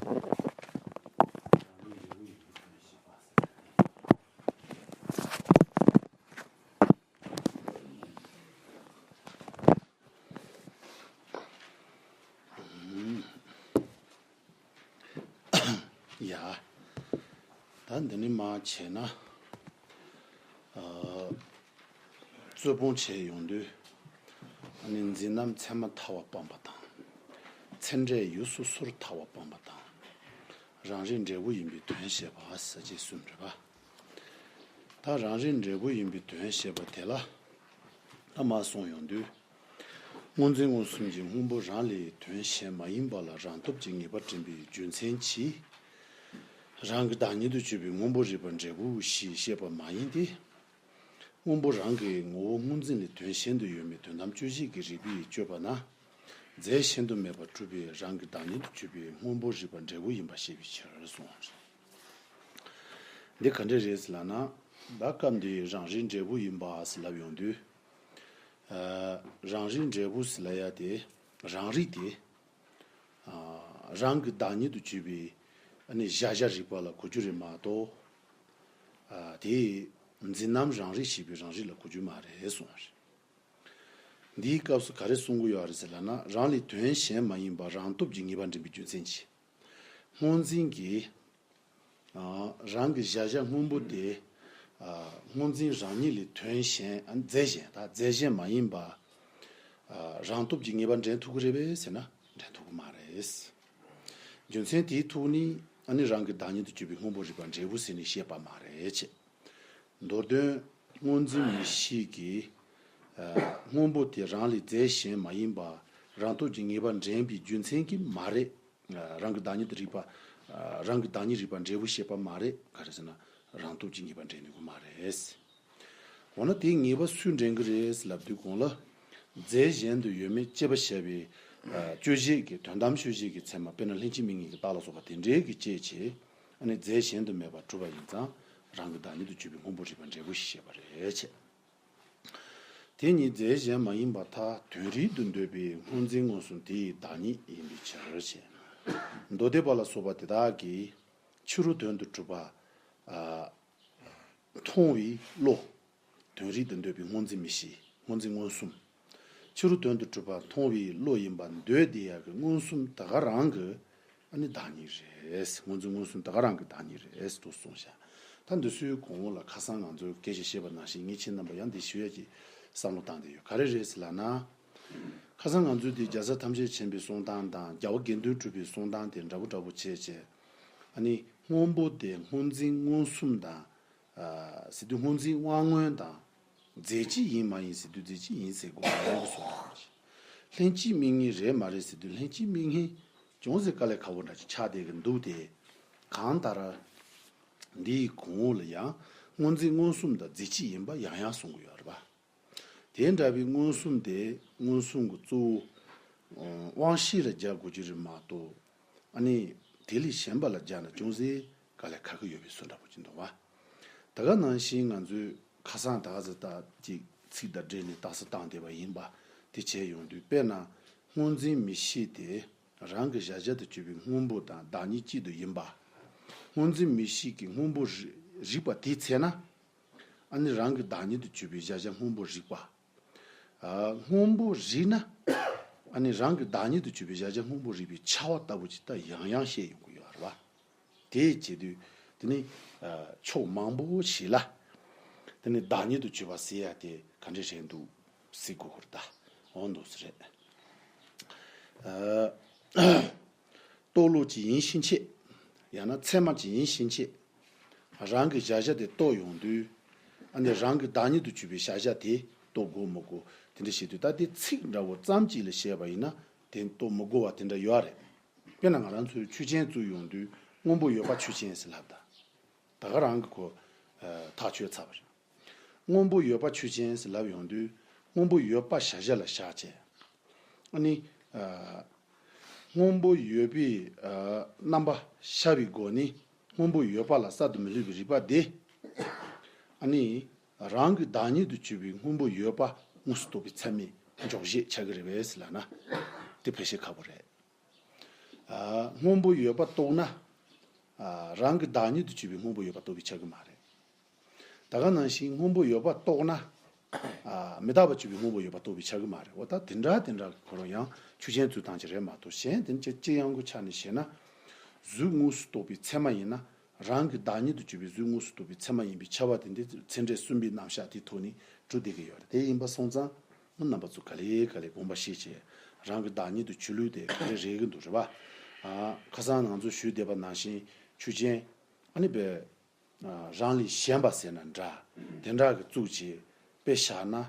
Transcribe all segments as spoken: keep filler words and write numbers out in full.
ཡ། ད་འདི་ནས་མར་བྱས་ན། ཨ། རྩོད་སྤོང་བྱས་ཡོང་དུས། ཨ་ནི་འཛིན་རྣམ་མཚན་མ་ཐལ་བ་སྤངས་པ་དང་། ཚད་འབྲས་ཡུལ་སོ་སོར་ཐལ་བ་སྤངས་པ་དང་། རང་རིག་འབྲས་བུ་ཡིན་པའི་དོན་བཤད་པ་ཟེར་བྱས་གསུམ་རེད་པ། ད་རང་རིག་འབྲས་བུ་ཡིན་པའི་དོན་བཤད་པ་དེ་ལ། ད་མར་གསུངས་ཡོང་དུས། སྔོ་འཛིན་མངོན་སུམ་གྱིས་སྔོན་པོ་རང་ལས་དོན་གཞན་མ་ཡིན་པ་ལ་རང་སྟོབས་ཀྱིས་ངེས་པ་འདྲེན་པའི་རྒྱུ་མཚན་གྱིས། རང་གི་བདག་ཉིད་དུ་གྱུར་པའི་སྔོན་པོ་རིག་པ་འབྲས་བུ་ཞེས་བཤད་པ་མ་ཡིན་ཏེ། སྔོན་པོ་རང་གི་ངོ་བོ་སྔོ་འཛིན་ལས་དོན་གཞན་དུ་ཡོད་མེད་དོན་དམ་དཔྱོད་བྱེད་ཀྱི་རིགས་པས་དཔྱོད་པ་ན། རྫས་གཞན་དུ་མེད་པར་གྲུབ་པའི་རང་གི་བདག་ཉིད་དུ་གྱུར་པའི་སྔོན་པོ་རིག་པ་འབྲས་བུ་ཡིན་པ་ཞེས་པའི་ཕྱིར་གསུངས། འདི་ག་འདྲ་རེད་ཟེར་ལབ་ན། ད་སྐབས་འདིའི་རང་རིག་འབྲས་བུ་ཡིན་པ་ཟེར་ལབ་ཡོང་དུས། ཨ། རང་རིག་འབྲས་བུ་ཟེར་ལབ་ཡ་དེ། རང་རིག་དེ། ཨ། རང་གི་བདག་ཉིད་དུ་གྱུར་པའི། ཨ་ནི་གཞལ་བྱ་རིག་པ་ལ་གོ་རྒྱུ་རེད་མ་གཏོགས། ཨ། དེའི་འཛིན་རྣམ་རང་རིག་ཞེས་པའི་རང་རིག་ལ་གོ་རྒྱུ་མ་རེད་གསུངས་པ་རེད། འདིའི་སྐབས་སུ་ག་རེ་གསུང་གི་ཡོད་རེད་ཟེར་ལབ་ན། རང་ལས་དོན་གཞན་མ་ཡིན་པ་རང་སྟོབས་ཀྱིས་ངེས་པ་འདྲེན་པའི་རྒྱུ་མཚན་གྱིས། སྔོ་འཛིན་གྱིས། ཨ། རང་གི་གཞལ་བྱ་སྔོན་པོ་དེ། ཨ། སྔོ་འཛིན་རང་ཉིད་ལས་དོན་གཞན། ཨ། རྫས་གཞན། ད་རྫས་གཞན་མ་ཡིན་པ། ཨ། རང་སྟོབས་ཀྱིས་ངེས་པ་འདྲེན་ཐུབ་ཀྱི་རེད་པས་ཟེར་ན། འདྲེན་ཐུབ་ཀྱི་མ་རེད། རྒྱུ་མཚན་དེའི་ཐོག་ནས། ཨ་ནི་རང་གི་བདག་ཉིད་དུ་གྱུར་པའི་སྔོན་པོ་རིག་པ་འབྲས་བུ་ཟེར་ནས་བཤད་པ་མ་རེད་ཅེས། མདོར་དོན། སྔོ་འཛིན་མིག་ཤེས་ཀྱིས། ཨ། སྔོན་པོ་དེ་རང་ལས་རྫས་གཞན་མ་ཡིན་པ་རང་སྟོབས་ཀྱིས་ངེས་པ་འདྲེན་པའི་རྒྱུ་མཚན་གྱིས་མ་རེད། ཨ། རང་གི་བདག་ཉིད་དུ་རིག་པ། ཨ། རང་གི་བདག་ཉིད་རིག་པ་འབྲས་བུ་བཤད་པ་མ་རེད། ག་རེ་ཟེར་ན། རང་སྟོབས་ཀྱིས་ངེས་པ་འདྲེན་ནུས་ཀྱི་མ་རེད། འོ་ན་དེ་ངེས་པ་སུས་འདྲེན་གྱི་རེད་ལབ་དུས་གོང་ལ། རྫས་གཞན་དུ་ཡོད་མེད་དཔྱད་པ་བྱས་པའི། ཨ། དཔྱོད་བྱེད་ཀྱི། དོན་དམ་དཔྱོད་བྱེད་ཀྱི་ཚད་མ། དཔེར་ན་ལྷན་ཅིག་དམིགས་ངེས་ཀྱི་རྟགས་ལ་སོགས་པ་དེ་འདྲའི་གི་དཔྱད་བྱས། ཨ་ནི་རྫས་གཞན་དུ་མེད་པར་གྲུབ་པ་ཡིན་ཙང་། རང་གི་བདག་ཉིད་དུ་གྱུར་པའི་སྔོན་པོ་རིག་པ་འབྲས་བུ་ཞེས་བཤད་པ་རེད་ཅེས། དེ་ཉིད་རྫས་གཞན་མ་ཡིན་པར་ཐལ། དོན་རིག་ཏུ་འདོད་པའི་སྔོ་འཛིན་མངོན་སུམ་དེ་ཡི་བདག་ཉིད་ཡིན་པའི་ཕྱིར་ཞེས། མདོ་སྡེ་པ་ལ་སོགས་པ་དེ་དག་གིས་ཕྱི་རོལ་དོན་དུ་གྲུབ་པ། ཨ། མཐོང་བའི་བློ། དོན་རིག་ཏུ་འདོད་པའི་སྔོ་འཛིན་མིག་ཤེས། སྔོ་འཛིན་མངོན་སུམ། ཕྱི་རོལ་དོན་དུ་གྲུབ་པ་མཐོང་བའི་བློ་ཡིན་པར་འདོད་དེ་ཡག་གི་མངོན་སུམ་དེ་ག་རང་གི། ཨ་ནི་བདག་ཉིད་རེད། སྔོ་འཛིན་མངོན་སུམ་དེ་ག་རང་གི་བདག་ཉིད་རེད་དུ་གསུངས་ཤག་ད་འདི་ཚོའི་གོང་འོག་ལ་ཁ་སང་ང་ཚོས་སྐད་ཆ་བཤད་པ་ནང་བཞིན། ངས་ཁྱེད་རྣམ་པ་ཡང་འདི་ཞུ་ཡ་གི་བསམ་བློ་བཏང་བསྡད་ཡོད། ག་རེ་རེད་ཟེར་ལབ་ན། ཁ་སང་ང་ཚོས་འདི་རྒྱལ་ཚབ་ཐམས་ཅད་མཁྱེན་པའི་གསུང་སྟངས་དང་། རྒྱལ་བ་དགེ་འདུན་གྲུབ་པའི་གསུང་སྟངས་དེ་འདྲ་པོ་འདྲ་པོ་བྱས་བྱས། ཨ་ནི་སྔོན་པོ་དེ་སྔོ་འཛིན་མངོན་སུམ་དང་། ཨ། ཟེར་དུས་སྔོ་འཛིན་དབང་མངོན་དང་། རྫས་གཅིག་ཡིན་མ་ཡིན་ཟེར་དུས་རྫས་གཅིག་ཡིན་ཟེར་དགོས་པ་ཡིན་གསུངས་པ་རེད། ལྷན་ཅིག་དམིགས་ངེས་རེད་མ་རེད་ཟེར་དུས་ལྷན་ཅིག་དམིགས་ངེས་ཅུང་ཟད་དཀའ་ལས་ཁག་པོ་འདྲ་ཅིག་ཆགས་བསྡད་ཀྱི་འདུག་སྟེ། གང་ལྟར། འདིའི་གོང་འོག་ལ་ཡང་སྔོ་འཛིན་མངོན་སུམ་དང་རྫས་གཅིག་ཡིན་པ་ཡང་ཡང་གསུང་གི་ཡོད་རེད་པ། དེ་འདྲ་བའི་མངོན་སུམ་དེ་མངོན་སུམ་གྱི་གཙོ་བོ། ཨ། དབང་ཤེས་ལ་སྦྱར་དགོས་ཀྱི་རེད་མ་གཏོགས། ཨ་ནི་དེ་ལས་གཞན་པ་ལ་སྦྱར་ན་ཅུང་ཟད་དཀའ་ལས་ཁག་གི་ཡོད་པའི་བཟོ་འདྲ་པོ་ཅིག་འདུག་པ། ད་ག་ནང་བཞིན་ང་ཚོས་ཁ་སང་ད་ག་ཟེར་ད་ཅིག་ཚིག་དང་འབྲེལ་ནས་རྟགས་གསལ་བཏང་བསྡད་པ་ཡིན་པ། དེ་བྱས་ཡོང་དུས་དཔེར་ན་སྔོ་འཛིན་མིག་ཤེས་དེ་རང་གི་གཞལ་བྱ་དུ་གྱུར་པའི་སྔོན་པོ་དང་བདག་ཉིད་གཅིག་ཏུ་ཡིན་པ། སྔོ་འཛིན་མིག་ཤེས་ཀྱི་སྔོན་པོ་རི་རིག་པ་དེའི་ཚེ་ན། ཨ་ནི་རང་གི་བདག་ཉིད་དུ་གྱུར་པའི་གཞལ་བྱ་སྔོན་པོ་རིག་པ། ཨ། སྔོན་པོ་རིག་ན། ཨ་ནི་རང་གི་བདག་ཉིད་དུ་གྱུར་པའི་གཞལ་བྱ་སྔོན་པོ་རིག་པའི་ཆ་བ་ལྟ་བུ་ཅིག་ད་ཡང་ཡང་བཤད་ཡོང་གི་ཡོད་རེད་པ། དེ་བྱེད་དུས་དེ་ནི། ཨ། ཕྱོགས་མང་པོ་ཞིག་ལ། དེ་ནི་བདག་ཉིད་དུ་གྱུར་པ་ཟེར་ཡ་དེ་ག་འདྲ་རེད་འདུག་ཟེར་དགོས་ཀྱི་རེད་ད། འོ་འདུག་སེ་རེད། ཨ། རྟོགས་ལུགས་ཅིག་ཡིན་ཕྱིན་ཆད། ཡང་ན་ཚད་མ་ཅིག་ཡིན་ཕྱིན་ཆད། རང་གི་གཞལ་བྱ་དེ་རྟོགས་ཡོང་དུས། ཨ་ནི་རང་གི་བདག་ཉིད་དུ་གྱུར་པའི་གཞལ་བྱ་དེ་རྟོགས་དགོས་མི་དགོས་དེ་འདྲ་བཤད་དུས། ད་དེ་ཚིག་འདྲ་བོ་ཙམ་ཅིག་ལ་བཤད་པ་ཡིན་ན་དེ་རྟོགས་མི་དགོས་པ་དེ་འདྲ་ཡོད་རེད། དཔེར་ན་ང་རང་ཚོས་ཆོས་ཅན་བཙུགས་ཡོང་དུས་སྔོན་པོ་ཡོད་པ་ཆོས་ཅན་ཟེར་ལབ་ད། ད་ག་རང་གི་ཁོ། ཨ། ཐག་ཆོད་ཚར་བ་རེད། སྔོན་པོ་ཡོད་པ་ཆོས་ཅན་ཟེར་ལབ་ཡོང་དུས་སྔོན་པོ་ཡོད་པ་གཞལ་བྱ་ལ་བཞག་བྱས། ཨ་ནི། ཨ། སྔོན་པོ་ཡོད་པའི། ཨ། རྣམ་པ་ཤར་བའི་སྒོ་ནས་སྔོན་པོ་ཡོད་པ་ལ་གསར་དུ་མི་སླུ་བའི་རིག་པ་དེ། ཨ་ནི། རང་གི་བདག་ཉིད་དུ་གྱུར་པའི་སྔོན་པོ་ཡོད་པ་དངོས་སུ་རྟོགས་པའི་ཚད་མའི་འཇོག་བྱེད་ཆགས་ཀྱི་རེད་པས་ལབ་ན། དེ་ཕལ་ཆེར་ཁག་པོ་རེད། ཨ། སྔོན་པོ་ཡོད་པ་རྟོགས་ན། ཨ། རང་གི་བདག་ཉིད་དུ་གྱུར་པའི་སྔོན་པོ་ཡོད་པ་རྟོགས་པས་ཁྱབ་ཀྱི་མ་རེད། ད་ག་ནང་བཞིན་སྔོན་པོ་ཡོད་པ་རྟོགས་ན། ཨ། མི་རྟག་པར་གྱུར་པའི་སྔོན་པོ་ཡོད་པ་རྟོགས་པས་ཁྱབ་ཀྱི་མ་རེད། འོ་ད་དེ་འདྲ་དེ་འདྲ་གི་ཁོ་རང་ཡང་ཆོས་ཅན་རྫུས་སྟངས་ཅིག་རེད་མ་གཏོགས། གཞན་དེ་ཅི་ཅི་ཡང་གི་ཆ་ནས་བཤད་ན། གཟུགས་དངོས་སུ་རྟོགས་པའི་ཚད་མ་ཡིན་ན། རང་གི་བདག་ཉིད་དུ་གྱུར་པའི་གཟུགས་དངོས་སུ་རྟོགས་པའི་ཚད་མ་ཡིན་པས་ཁྱབ་པ་དེ་འདི་ཚད་འབྲས་གསུམ་པའི་རྣམ་གཞག་དེའི་ཐོག་ནས་གྲུབ་བསྡད་ཀྱི་ཡོད་རེད། དེ་ཡིན་པ་སོང་ཙང་། རྣམ་པ་ཚོ་ག་ལེ་ག་ལེ་དགོངས་པ་བཞེས་བྱས། རང་གི་བདག་ཉིད་དུ་གྱུར་ལུགས་དེ་ག་རེ་རེད་ཀྱི་འདུག་རེད་པ། ཨ། ཁ་སང་ང་ཚོ་ཞུས་བསྡད་པ་ནང་བཞིན་ཆོས་ཅན། ཨ་ནི་བས། ཨ། རང་ལས་གཞན་པ་ཟེར་ན་འདྲ། དེ་འདྲ་གི་བཙུགས་བྱས་དཔེ་བཞག་ན། ཨ།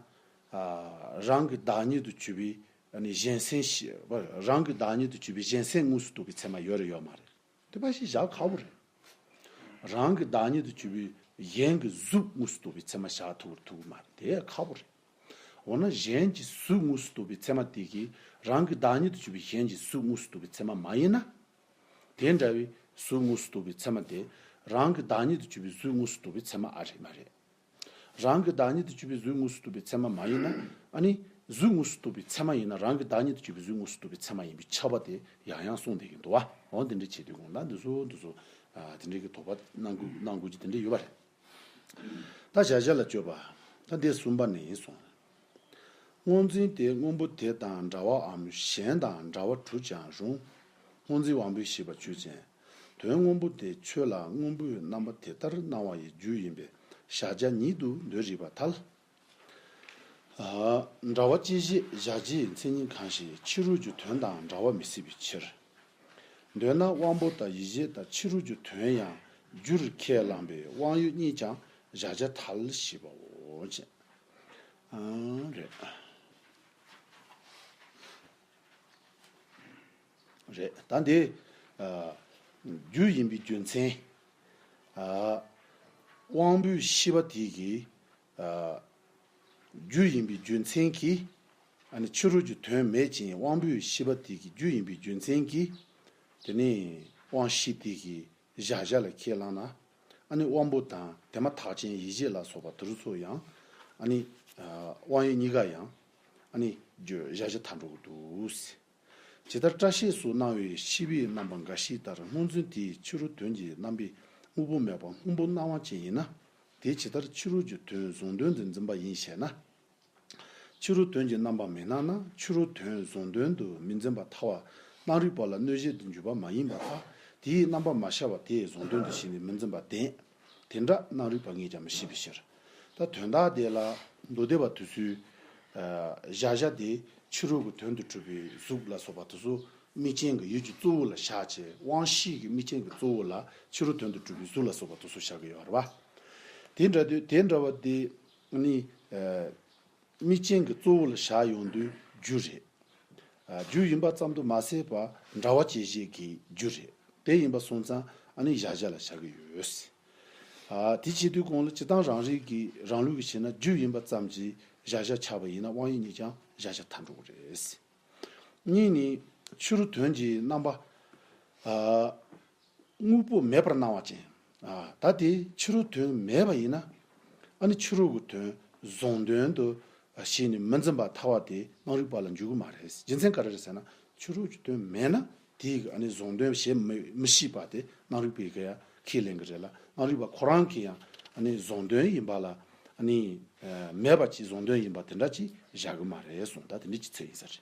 རང་གི་བདག་ཉིད་དུ་གྱུར་པའི་ཨ་ནི་གཞན་སེམས་ཤེས་པ། རང་གི་བདག་ཉིད་དུ་གྱུར་པའི་གཞན་སེམས་དངོས་སུ་རྟོགས་པའི་ཚད་མ་ཡོད་རེད་ཡོད་མ་རེད། དེ་པ་ཞིག་བཞག་ཁག་པོ་རེད། རང་གི་བདག་ཉིད་དུ་གྱུར་པའི་གཞན་གྱི་གཟུགས་དངོས་སུ་རྟོགས་པའི་ཚད་མ་བཞག་ཐུབ་ཐུབ་ཀྱི་མ་རེད། དེ་ཁག་པོ་རེད། འོ་ན་གཞན་གྱི་གཟུགས་དངོས་སུ་རྟོགས་པའི་ཚད་མ་དེ་གིས་རང་གི་བདག་ཉིད་དུ་གྱུར་པའི་གཞན་གྱི་གཟུགས་དངོས་སུ་རྟོགས་པའི་ཚད་མ་མ་ཡིན་ན། དེ་འདྲ་བའི་གཟུགས་དངོས་སུ་རྟོགས་པའི་ཚད་མ་དེ་རང་གི་བདག་ཉིད་དུ་གྱུར་པའི་གཟུགས་དངོས་སུ་རྟོགས་པའི་ཚད་མ་ཨ་རེད་མ་རེད། རང་གི་བདག་ཉིད་དུ་གྱུར་པའི་གཟུགས་དངོས་སུ་རྟོགས་པའི་ཚད་མ་མ་ཡིན་ན། ཨ་ནི་གཟུགས་དངོས་སུ་རྟོགས་པའི་ཚད་མ་ཡིན་ན་རང་གི་བདག་ཉིད་དུ་གྱུར་པའི་གཟུགས་དངོས་སུ་རྟོགས་པའི་ཚད་མ་ཡིན་པས་ཁྱབ་པ་དེ་ཡང་ཡང་གསུངས་བསྡད་ཀྱི་འདུག་བ། འོ་དེ་འདྲ་བྱེད་དུས་གོང་ལ་འདི་ཚོ་འདི་ཚོ། ཨ། དེ་འདྲའི་གི་དོགས་པ་གནང་དགོས་གནང་དགོས་ཀྱི་དེ་འདྲ་ཡོད་པ་རེད། ད་བྱ་བྱེད་ལ་དཔྱོད་པ། ད་འདི་གསུམ་པ་ནས་ཡིན་སོང་། སྔོ་འཛིན་དེ་སྔོན་པོ་དེ་དང་འདྲ་བའམ་གཞན་དང་འདྲ་བ་གྲུབ་ཀྱང་རུང་། སྔོ་འཛིན་དབང་པོའི་ཤེས་པ་ཆོས་ཅན། དོན་སྔོན་པོ་དེ་ཆོས་ལ་སྔོན་པོའི་རྣམ་པ་དེ་ལྟར་སྣང་བ་ཡི་རྒྱུ་ཡིན་པས་གཞལ་བྱ་ཉིད་དུ་འདོད་རིགས་པར་ཐལ། ཨ། འདྲ་བ་སྐྱེད་བྱེད་གཞལ་བྱའི་མཚན་ཉིད་གང་ཞིག་ཕྱི་རོལ་གྱི་དོན་དང་འདྲ་བ་མི་སྲིད་པའི་ཕྱིར། འདོད་ན་དབང་པོ་དང་ཡིད་བྱེད་དང་ཕྱི་རོལ་གྱི་དོན་ཡང་རྒྱུར་ཁས་བླངས་པས་དབང་ཡུལ་གཉིས་ཀྱང་གཞལ་བྱར་ཐལ་ཞེས་པའོ། ཨ། རེད། རེད། ད་འདི། ཨ། རྒྱུ་ཡིན་པའི་རྒྱུ་མཚན། ཨ། དབང་པོའི་ཤེས་པ་དེ་གིས། ཨ། རྒྱུ་ཡིན་པའི་རྒྱུ་མཚན་གྱིས། ཨ་ནི་ཕྱི་རོལ་གྱི་དོན་མེད་ཅིང་དབང་པོའི་ཤེས་པ་དེ་གི་རྒྱུ་ཡིན་པའི་རྒྱུ་མཚན་གྱིས། དེ་ནི་དབང་ཤེས་དེ་གི་གཞལ་བྱ་ལ་ཁས་བླངས་ན། ཨ་ནི་དབང་པོ་དང་དེ་མ་ཐག་ཅན་ཡིད་བྱེད་ལ་སོགས་པ་དེ་ཚོ་ཡང་། ཨ་ནི་དབང་ཡུལ་གཉིས་ཀ་ཡང་། ཨ་ནི་གཞལ་བྱ་ཐལ་འགྲོ་གི་འདུག། ཇི་ལྟར་སྐྲ་ཤད་སོགས་སྣང་བའི་ཤེས་པའི་རྣམ་པ་འགའ་ཞིག་ལྟར་སྔོ་འཛིན་དེའི་ཕྱི་རོལ་དོན་གྱི་རྣམ་པའི་དངོས་པོ་མེད་པ་སྔོན་པོ་སྣང་བ་ཅན་ཡིན་ན། དེ་ཇི་ལྟར་ཕྱི་རོལ་གྱི་དོན་གཟུང་དོན་དུ་འཛིན་པ་ཡིན་ཞེ་ན། ཕྱི་རོལ་དོན་གྱི་རྣམ་པ་མི་སྣང་ན་ཕྱི་རོལ་དོན་གཟུང་དོན་དུ་མི་འཛིན་པར་ཐལ་བ། རྣམ་རིག་པ་ལ་གནོད་བྱེད་དུ་འགྱུར་བ་མ་ཡིན་པར་ཐལ། དེའི་རྣམ་པ་མ་ཤར་བ་དེ་གཟུང་དོན་དུ་ཞེན་ནས་མི་འཛིན་པ་བདེན། དེ་འདྲ་རྣམ་རིག་པ་ངས་ཀྱང་མི་ཤེས་པའི་ཕྱིར། ད་དོན་དག་དེ་ལ་མདོ་སྡེ་པ་དེ་ཚོས། ཨ། གཞལ་བྱ་དེ་ཕྱི་རོལ་གྱི་དོན་དུ་གྲུབ་པའི་གཟུགས་ལ་སོགས་པ་དེ་ཚོ་དམིགས་རྐྱེན་གྱི་ཡུལ་གྱི་གཙོ་བོ་ལ་བཞག་བྱས་དབང་ཤེས་ཀྱི་དམིགས་རྐྱེན་གྱི་གཙོ་བོ་ལ་ཕྱི་རོལ་དོན་དུ་གྲུབ་པའི་གཟུགས་ལ་སོགས་པ་དེ་ཚོ་བཞག་གི་ཡོད་རེད་བ། དེ་འདྲ་དུས་དེ་འདྲ་བ་དེ་ནི། ཨ། དམིགས་རྐྱེན་གྱི་གཙོ་བོ་ལ་བཞག་ཡོང་དུས་རྒྱུ་རེད། ཨ། རྒྱུ་ཡིན་པ་ཙམ་དུ་མ་ཟད་པར་འདྲ་བ་སྐྱེད་བྱེད་ཀྱི་རྒྱུ་རེད། དེ་ཡིན་པ་སོང་ཙང་ཨ་ནི་གཞལ་བྱ་ལ་བཞག་གི་ཡོད། ཨ། དེ་བྱེད་དུས་གོང་ལ་སྤྱིར་བཏང་རང་རིག་གི་རང་ལུགས་ཀྱི་བྱས་ན་རྒྱུ་ཡིན་པ་ཙམ་གྱིས་གཞལ་བྱ་ཆགས་པ་ཡིན་ན་དབང་ཡུལ་གཉིས་ཀྱང་གཞལ་བྱ་ཐལ་འགྲོ་གི་རེད། གཉིས་ནི་ཕྱི་རོལ་དོན་གྱི་རྣམ་པ། ཨ། དངོས་པོ་མེད་པར་སྣང་བ་ཅན། ཨ། ད་དེ་ཕྱི་རོལ་དོན་མེད་པ་ཡིན་ན། ཨ་ནི་ཕྱི་རོལ་གྱི་དོན་གཟུང་དོན་དུ་ཞེན་ནས་མི་འཛིན་པར་ཐལ་བ་དེ་རྣམ་རིག་པ་ལ་འཇུག་གི་མ་རེད། རྒྱུ་མཚན་ག་རེ་རེད་ཟེར་ན་ཕྱི་རོལ་གྱི་དོན་མེད་ན་དེའི་ཨ་ནི་གཟུང་དོན་ཞེས་མི་མི་ཤེས་པ་དེ་རྣམ་རིག་པས་ཀྱང་ཁས་ལེན་གྱི་རེད་ལ། རྣམ་རིག་པ་ཁོ་རང་གིས་ཡང་ཨ་ནི་གཟུང་དོན་ཡིན་པ་ལ། ཨ་ནི་མེད་པ་ཅིག་གཟུང་དོན་ཡིན་པ་དེ་འདྲ་ཅིག་བཞག་གི་མ་རེད་གསུངས། ད་དེ་འདྲ་ཅིག་ཚོད་ཡིན་ས་རེད།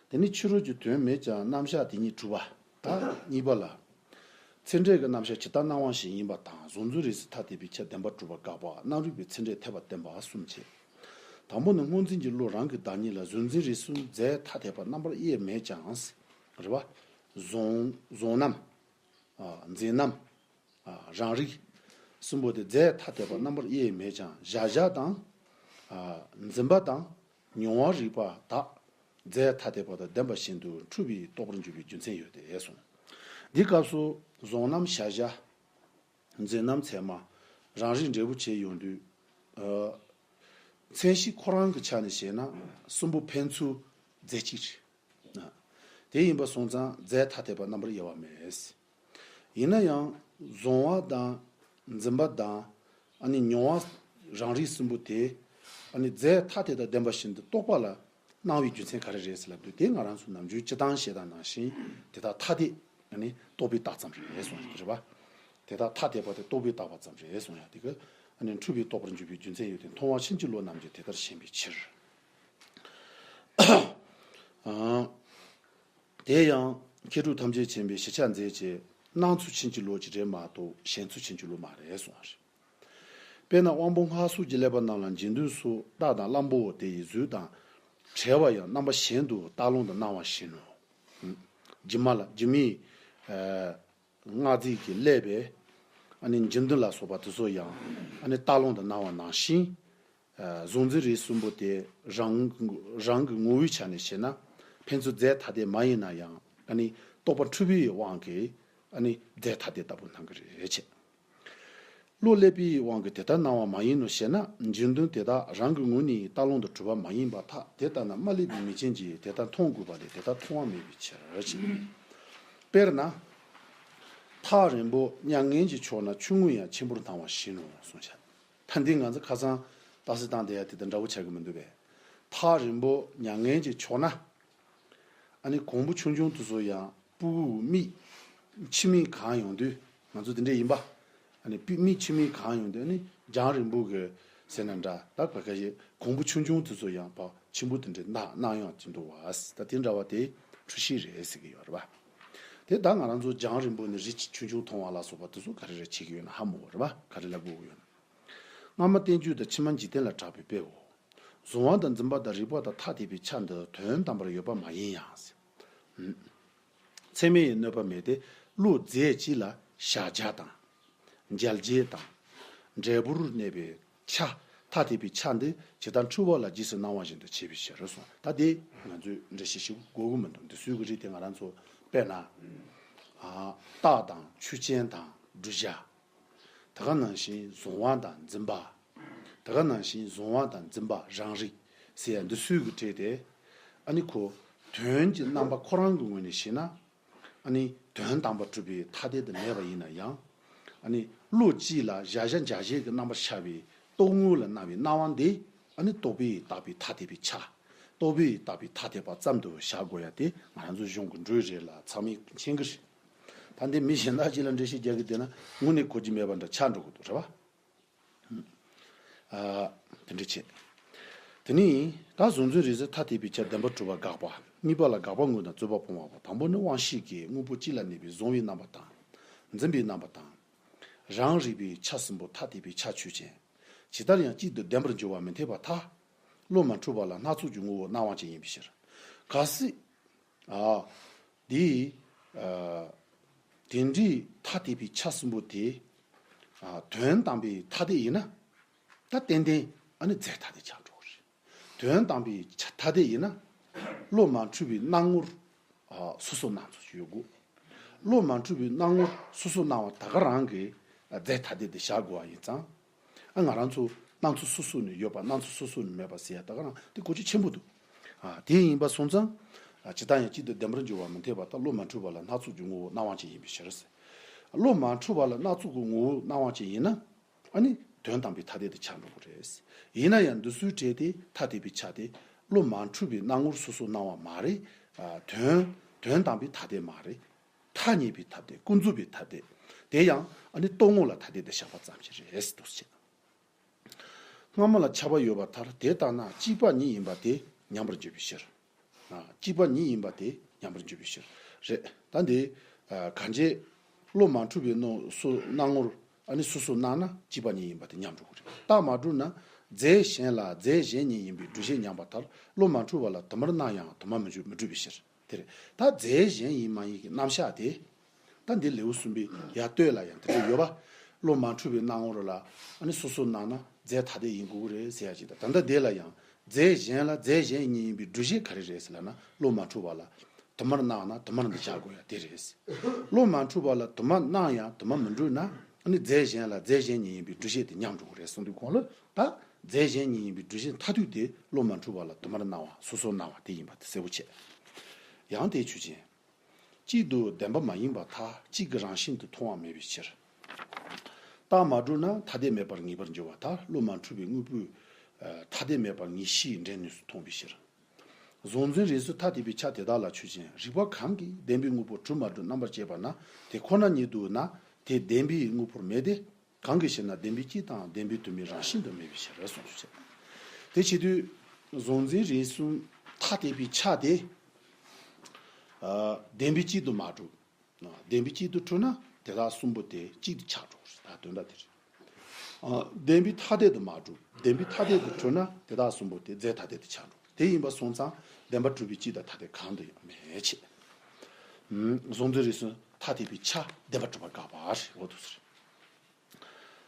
དེ་ནི་ཕྱི་རོལ་གྱི་དོན་མེད་ཀྱང་རྣམ་གཞག་དེ་ཉིད་གྲུབ་པ། ད་གཉིས་པ་ལ། ཚད་འབྲས་ཀྱི་རྣམ་གཞག་ཇི་ལྟར་སྣང་བ་བཞིན་ཡིན་པ་དང་གཟུང་འཛིན་རིགས་སུ་ཐ་དད་པའི་ཆ་བདེན་པར་གྲུབ་པ་དགག་པ་རྣམ་རིག་པའི་ཚད་འབྲས་འཐད་པ་བསྟན་པ་གསུམ་བྱས། དང་པོ་ནི་སྔོ་འཛིན་གྱི་བློ་རང་གི་བདག་ཉིད་ལ་གཟུང་འཛིན་རིགས་གསུམ་རྫས་ཐ་དད་པ་རྣམ་པར་དབྱེ་མེད་ཀྱང་། རེད་བ། གཟུང་གཟུང་རྣམ། ཨ། འཛིན་རྣམ། ཨ། རང་རིག་གསུམ་པོ་དེ་རྫས་ཐ་དད་པ་རྣམ་པར་དབྱེ་མེད་ཀྱང་གཞལ་བྱ་དང་། ཨ། འཛིན་པ་དང་མྱོང་བ་རིག་པ་དག་རྫས་ཐ་དད་པ་དང་ལྡན་པ་བཞིན་དུ་འཁྲུལ་པའི་རྟོག་པར་འགྱུར་བའི་རྒྱུ་མཚན་ཡོད་དེ་གསུངས། འདི་སྐབས་སུ་གཟུང་རྣམ་གཞལ་བྱ། འཛིན་རྣམ་ཚད་མ། རང་རིག་འབྲས་བུ་བྱས་ཡོང་དུས། ཨ། མཚན་གཞི་ཁོ་རང་གི་ཆ་ནས་བཤད་ན་གསུམ་པོ་ཕན་ཚུན་རྫས་གཅིག་རེད། དེ་ཡིན་པ་སོང་ཙང་རྫས་ཐ་དད་པ་རྣམ་པར་དབྱེ་བ་མེད། ཡིན་ན་ཡང་གཟུང་བ་དང་འཛིན་པ་དང་ཨ་ནི་མྱོང་བ་རང་རིག་གསུམ་པོ་དེ་ཨ་ནི་རྫས་ཐ་དད་དང་ལྡན་པ་བཞིན་དུ་རྟོགས་པ་ལ་ སྣང་བའི་རྒྱུ་མཚན་ག་རེ་རེད་ཟེར་ལབ་དུས། དེ་ང་རང་ཚོ་ནམ་རྒྱུན་སྤྱིར་བཏང་བཤད་སྟངས་ནང་བཞིན་དེ་དག་ཐ་དད་ནི་རྟོག་པས་བཏགས་ཙམ་རེད་གསུངས་ཡོད་རེད་པ། དེ་དག་ཐ་དད་པ་དེ་རྟོག་པས་བཏགས་པ་ཙམ་རེད་གསུངས་ཡ་དེ་ག་ནི་འཁྲུལ་པས་རྟོགས་པར་འགྱུར་བའི་རྒྱུ་མཚན་ཡོད་དེ། མཐོང་བ་ཕྱིན་ཅི་ལོག་རྣམས་ཀྱིས་དེ་ལྟར་ཞེན་པའི་ཕྱིར། དེ་ཡང་མཁས་གྲུབ་ཐམས་ཅད་མཁྱེན་པས་ཞིབ་ཆ་མཛད་ཅེས། སྣང་ཚུལ་ཕྱིན་ཅི་ལོག་ཅིག་རེད་མ་གཏོགས་ཞེན་ཚུལ་ཕྱིན་ཅི་ལོག་མ་རེད་གསུངས་པ་རེད། དཔེར་ན་དབང་པོ་ལྔ་སོགས་ཀྱི་ཀླད་པ་རྣམས་ལ་འཇིག་རྟེན་སོགས་རྟ་དང་གླང་པོ་དེ་ཡི་གཟུགས་དང་བྲལ་བ་ཡང་རྣམ་པ་གཞན་དུ་རྟ་གླང་དུ་སྣང་བ་བཞིན་ནོ། སྒྱུ་མ་ལ་སྒྱུ་མའི་ཨ་སྔགས་རྫས་ཀྱི་ཀླད་པའི་ཨ་ནི་འཇིག་རྟེན་ལ་སོགས་པ་དེ་ཚོ་ཡང་ཨ་ནི་རྟ་གླང་དུ་སྣང་བ་ནང་བཞིན། གཟུང་འཛིན་རིག་གསུམ་པོ་དེ་རང་རང་གི་ངོ་བོའི་ཆ་ནས་བཤད་ན་ཕན་ཚུན་རྫས་ཐ་དད་མ་ཡིན་ན་ཡང་ཨ་ནི་རྟོག་པ་འཁྲུལ་པའི་དབང་གིས་ཨ་ནི་རྫས་ཐ་དད་ལྟ་བུ་སྣང་གི་རེད་བྱས། བློ་ཀླད་པའི་དབང་གིས་དེ་ལྟར་སྣང་བ་མ་ཡིན་ནོ་ཞེ་ན། འཇིག་རྟེན་དེ་དག་རང་གི་ངོས་ནས་རྟ་གླང་དུ་གྲུབ་པ་མ་ཡིན་པར་ཐལ། དེ་ལྟ་ན་མ་ཀླད་པའི་མིག་ཅན་གྱིས་དེ་ལྟར་མཐོང་དགོས་པ་ལས་དེ་ལྟར་མཐོང་བ་མེད་པའི་ཕྱིར་ཞེས། དཔེར་ན། ཐག་རིང་པོ་མྱ་ངན་གྱི་ཕྱོགས་ན་ཆུང་ངུ་ཡང་ཆེན་པོར་སྣང་བ་བཞིན་ནོ་གསུངས་བྱས། ད་འདི་ང་ཚོ་ཁ་སང་རྟགས་གསལ་བཏང་བསྡད་ཡ་དེ་དང་འདྲ་བོ་ཆགས་ཀྱི་མི་འདུག་པས། ཐག་རིང་པོ་མྱ་ངན་གྱི་ཕྱོགས་ན། ཨ་ནི་གོང་བུ་ཆུང་ཆུང་དེ་ཚོ་ཡང་སྤུ་གུ་མིག་མཆི་མས་གང་ཡོང་དུས་ང་ཚོ་དེ་འདྲས་ཡིན་པ། ཨ་ནི་པི་མིག་མཆི་མས་གང་ཡོང་དུས་ཨ་ནི་རྒྱང་རིང་པོ་གི་ཟེར་ན་འདྲ། ད་བ་ཁ་ཞིག་གོང་བུ་ཆུང་ཆུང་དེ་ཚོ་ཡང་བ་ཆེན་པོ་དེ་འདྲས་ན་སྣང་ཡང་ཅི་འདུག་བ། ད་དེ་འདྲ་བ་དེ་འཁྲུལ་ཤེས་རེད་ཟེར་གི་ཡོད་རེད་བ། དེ་ད་ང་རང་ཚོ་རྒྱང་རིང་པོ་ནས་རི་ཆུང་ཆུང་མཐོང་བ་ལ་སོགས་པ་དེ་ཚོ་ག་རེ་རེ་བྱེད་ཀྱི་ཡོད་ན་ཧ་མ་གོ་རེད་བ། ག་རེ་ལབ་དགོས་ཀྱི་ཡོད་ན། སྔ་མ་བསྟན་བཅོས་དང་ཕྱི་མ་འཇིག་རྟེན་ལ་གྲགས་པའི་དཔེའོ། གཟུང་བ་དང་འཛིན་པ་དང་རེག་པ་དང་ཐ་དད་པའི་ཆ་འདི་དོན་དམ་པར་ཡོད་པ་མ་ཡིན་ཡང་ཟེར། ཚད་མས་གནོད་པ་མེད་དེ། བློ་རྫས་གཅིག་ལ་གཞལ་བྱ་དང་། འཇལ་བྱེད་དང་། འབྲས་བུར་གནས་པའི་ཆ། ཐ་དད་པའི་ཆ་འདི་ཇི་ལྟར་འཁྲུལ་པ་ལ་རྗེས་སུ་སྣང་བ་བཞིན་དུ་བྱས་པའི་ཕྱིར་གསུངས། ད་དེ་ང་ཚོས་འགྲེལ་བཤད་ཞིབ་དགོས་ཀྱི་མི་འདུག་འདི་སྲོལ་གྱི་རིགས་དེ་ང་རང་ཚོ་དཔེར་ན། ཨ་རྟགས་དང་ཆོས་ཅན་དང་བསྒྲུབ་བྱ། ད་ག་ནང་བཞིན་གཟུང་བ་དང་འཛིན་པ། ད་ག་ནང་བཞིན་གཟུང་བ་དང་འཛིན་པ་རང་རིག་ཟེར་ཡ་འདི་སྲོལ་གྱི་གྲས་དེ། ཨ་ནི་ཁོ་དོན་གྱི་རྣམ་པ་ཁོ་རང་གི་ངོས་ནས་བཤད་ན། ཨ་ནི་དོན་དམ་པར་གྲུབ་པའི་ཐ་དད་དུ་མེད་པ་ཡིན་ན་ཡང་། ཨ་ནི་བློ་གཅིག་ལ་གཞལ་བྱ་འཇལ་བྱེད་ཀྱི་རྣམ་པར་ཤར་བའི་རྟོག་ངོ་ལ་སྣང་བའི་སྣང་བ་འདི། ཨ་ནི་རྟོག་པས་བཏགས་པའི་ཐ་དད་པའི་ཆ། རྟོག་པས་བཏགས་པའི་ཐ་དད་པ་ཙམ་དུ་བཞག་དགོས་ཡ་དེ་ང་རང་ཚོ་གཞུང་གི་འགྲོས་རེད་ལ་ཚང་མས་མཁྱེན་གྱི་རེད། ད་འདི་མི་གཞན་དག་ཅིག་ལ་འགྲེལ་བཤད་རྒྱག་གི་བསྡད་ན་དངོས་གནས་གོ་རྒྱུ་མེད་པ་འདྲ་ཆགས་འགྲོ་གི་འདུག་རེད་བ། ཨ། དེ་འདྲ་བྱས། དེ་ནས་ད་གཟུང་འཛིན་རིག་གསུམ་ཐ་དད་པའི་ཆ་བདེན་པར་གྲུབ་པ་དགག་པ། གཉིས་པ་ལ་དགག་པ་དངོས་དང་རྩོད་པ་སྤོང་བ་པོ། དང་པོ་ནི་དབང་ཤེས་ཀྱི་དངོས་པོ་གཅིག་ལ་གནས་པའི་གཟུང་བའི་རྣམ་པ་དང་། འཛིན་པའི་རྣམ་པ་དང་། རང་རིག་པའི་ཆ་གསུམ་པོ་ཐ་དད་པའི་ཆ་ཆོས་ཅན། ཇི་ལྟར་ཡང་གཅིག་ཏུ་བདེན་པར་འགྱུར་བ་མི་འཐད་པར་ཐལ། བློ་མ་འཁྲུལ་བ་ལ་སྣ་ཚོགས་ཀྱི་ངོ་བོ་སྣང་བ་ཅན་ཡིན་པའི་ཕྱིར། གལ་སྲིད། ཨ། འདི། ཨ། དེ་འདྲའི་ཐ་དད་པའི་ཆ་གསུམ་པོ་དེ། ཨ། དོན་དམ་པའི་ཐ་དད་ཡིན་ན། ད་ཏན་ཏན་ཨ་ནི་རྫས་ཐ་དད་ཆགས་འགྲོ་གི་རེད། དོན་དམ་པའི་ཆ་ཐ་དད་ཡིན་ན། བློ་མ་འཁྲུལ་བའི་སྣང་ངོར། ཨ། སོ་སོར་སྣང་ཚུལ་ཞིག་ཡོད་དགོས། བློ་མ་འཁྲུལ་བའི་སྣང་ངོར་སོ་སོར་སྣང་བ་ད་ག་རང་གི་རྫས་ཐ་དད་དེ་བཞག་དགོས་པ་ཡིན་ཙང་། ཨ། ང་རང་ཚོ་སྣང་ཚུལ་སོ་སོ་ནས་ཡོད་པ་སྣང་ཚུལ་སོ་སོ་ནས་མེད་པ་ཟེར་ཡ་ད་ག་རང་དེ་གོ་རྒྱུ་ཆེན་པོ་འདུག་ཨ། དེ་ཡིན་པ་སོང་ཙང་། ཨ། ཇི་ལྟར་ཡང་གཅིག་ཏུ་བདེན་པར་འགྱུར་བ་མི་འཐད་པར་ཐལ། བློ་མ་འཁྲུལ་བ་ལ་སྣ་ཚོགས་ཀྱི་ངོ་བོ་སྣང་བ་ཅན་ཡིན་པའི་ཕྱིར། བློ་མ་འཁྲུལ་བ་ལ་སྣ་ཚོགས་ཀྱི་ངོ་བོ་སྣང་བ་ཅན་ཡིན་ན། ཨ་ནི་དོན་དམ་པའི་ཐ་དད་དུ་ཆགས་འགྲོ་གི་རེད། ཡིན་ན་ཡང་འདི་ཚོའི་གྲས་དེ་ཐ་དད་པའི་ཆ་དེ་བློ་མ་འཁྲུལ་བའི་སྣང་ངོར་སོ་སོར་སྣང་བ་མ་རེད། ཨ། དོན་དོན་དམ་པའི་ཐ་དད་མ་རེད། ཐ་སྙད་པའི་ཐ་དད། ཀུན་རྫོབ་པའི་ཐ་དད། དེ་ཡང་ཨ་ནི་རྟོག་ངོ་ལ་ཐ་དད་དུ་བཞག་པ་ཙམ་ཞིག་རེད་འདུག་ཟེར། སྔ་མ་ལ་ཁྱབ་པ་ཡོད་པར་ཐལ། དེ་ལྟ་ན་གཅིག་པ་ཉིད་ཡིན་པ་དེ་ཉམས་པར་འགྱུར་བའི་ཕྱིར། ཨ། གཅིག་པ་ཉིད་ཡིན་པ་དེ་ཉམས་པར་འགྱུར་བའི་ཕྱིར། རེད། ད་འདི། ཨ། གང་བྱས། བློ་མ་འཁྲུལ་བའི་སྣང་སོ་སྣང་ངོར་ཨ་ནི་སོ་སོར་སྣང་ན་གཅིག་པ་ཉིད་ཡིན་པ་དེ་ཉམས་འགྲོ་གི་རེད། རྟགས་མ་གྲུབ་ན་རྫས་གཞན་ལ་རྫས་གཞན་ཉིད་ཡིན་པའི་སྒྲུབ་བྱེད་ཉམས་པར་ཐལ། བློ་མ་འཁྲུལ་བ་ལ་དུ་མར་སྣང་ཡང་དུ་མ་མི་འགྲུབ་མི་འགྲུབ་པའི་ཕྱིར། དེ་རེད། ད་རྫས་གཞན་ཡིན་མ་ཡིན་གྱི་རྣམ་གཞག་དེ། ད་འདི་ལེའུ་གསུམ་པའི་ཡར་སྟོད་ལ་ཡང་དེ་འདྲ་ཡོད་པ། བློ་མ་འཁྲུལ་བའི་སྣང་ངོ་རུ་ལ་ཨ་ནི་སོ་སོར་སྣང་ན་རྫས་ཐ་དད་ཡིན་དགོས་ཀྱི་རེད་ཟེར་ཡ་ཅིག་དང་། ད་ལྟ་འདི་ལ་ཡང་རྫས་གཞན་ལ་རྫས་གཞན་ཉིད་ཡིན་པའི་སྒྲུབ་བྱེད་ག་རེ་རེད་ཟེར་ལབ་ན། བློ་མ་འཁྲུལ་བ་ལ་དུ་མར་སྣང་ན་དུ་མར་འདི་བཞག་དགོས་ཡ་དེ་རེད། བློ་མ་འཁྲུལ་བ་ལ་དུ་མར་སྣང་ཡང་དུ་མ་མི་འགྲུབ་ན། ཨ་ནི་རྫས་གཞན་ལ་རྫས་གཞན་ཉིད་ཡིན་པའི་སྒྲུབ་བྱེད་དེ་ཉམས་འགྲོ་གི་རེད་གསུངས་དུས་གོང་ལ། ད་རྫས་གཞན་ཉིད་ཡིན་པའི་སྒྲུབ་བྱེད་མཐར་ཐུག་དེ་བློ་མ་འཁྲུལ་བ་ལ་དུ་མར་སྣང་བ་སོ་སོར་སྣང་བ་དེ་ཡིན་པ་དེ་གསལ་པོ་བྱས། ཡང་དེའི་ཆོས་ཅན། གཅིག་ཏུ་བདེན་པ་མ་ཡིན་པར་ཐལ། གཅིག་གི་རང་བཞིན་དུ་མཐོང་བ་མེད་པའི་ཕྱིར། རྟགས་མ་གྲུབ་ན་ཐ་དད་མེད་པར་ངེས་པར་འགྱུར་བར་ཐལ། བློ་མ་འཁྲུལ་བའི་དངོས་པོས་ཐ་དད་མེད་པར་ངེས་ཤེས་འདྲེན་ནུས་སུ་མཐོང་བའི་ཕྱིར། གཟུང་འཛིན་རིས་སུ་ཐ་དད་པའི་ཆ་དེ་དག་ལ་ཆོས་ཅན། རིགས་པ་གང་གིས་བདེན་པའི་དངོས་པོ་གྲུབ་མ་གྲུབ་རྣམ་པར་དཔྱད་པ་ན་དེ་ཁོ་ན་ཉིད་དུ་ན་དེ་བདེན་པའི་དངོས་པོར་མེད་དེ། གང་གིས་ཞེ་ན་བདེན་པའི་སྤྱི་དང་བདེན་པའི་དུ་མའི་རང་བཞིན་དུ་མེད་པའི་ཕྱིར་གསུངས་སོ། དེ་བྱེད་དུས་གཟུང་འཛིན་རིས་སུ་ཐ་དད་པའི་ཆ་དེ་ཨ་བདེན་པའི་སྤྱི་དུ་མ་གྲུབ། བདེན་པའི་སྤྱི་དུ་གྲུབ་ན་དེ་དག་གསུམ་པོ་དེ་གཅིག་ཏུ་ཆགས་འགྲོ་གི་རེད། ད་དོན་དག་དེ་རེད། བདེན་པའི་ཐ་དད་དུ་མ་གྲུབ། བདེན་པའི་ཐ་དད་དུ་གྲུབ་ན་དེ་དག་གསུམ་པོ་དེ་རྫས་ཐ་དད་དུ་ཆགས་འགྲོ། དེ་ཡིན་པ་སོང་ཙང་བདེན་པ་གྲུབ་པའི་སྤྱི་དང་ཐ་དད་གང་དུ་ཡང་མེད་ཅེས། གཟུང་འཛིན་རིས་སུ་ཐ་དད་པའི་ཆ་བདེན་པ་གྲུབ་པ་དགག་པ་རེད། འོ་དུ་ཟེར།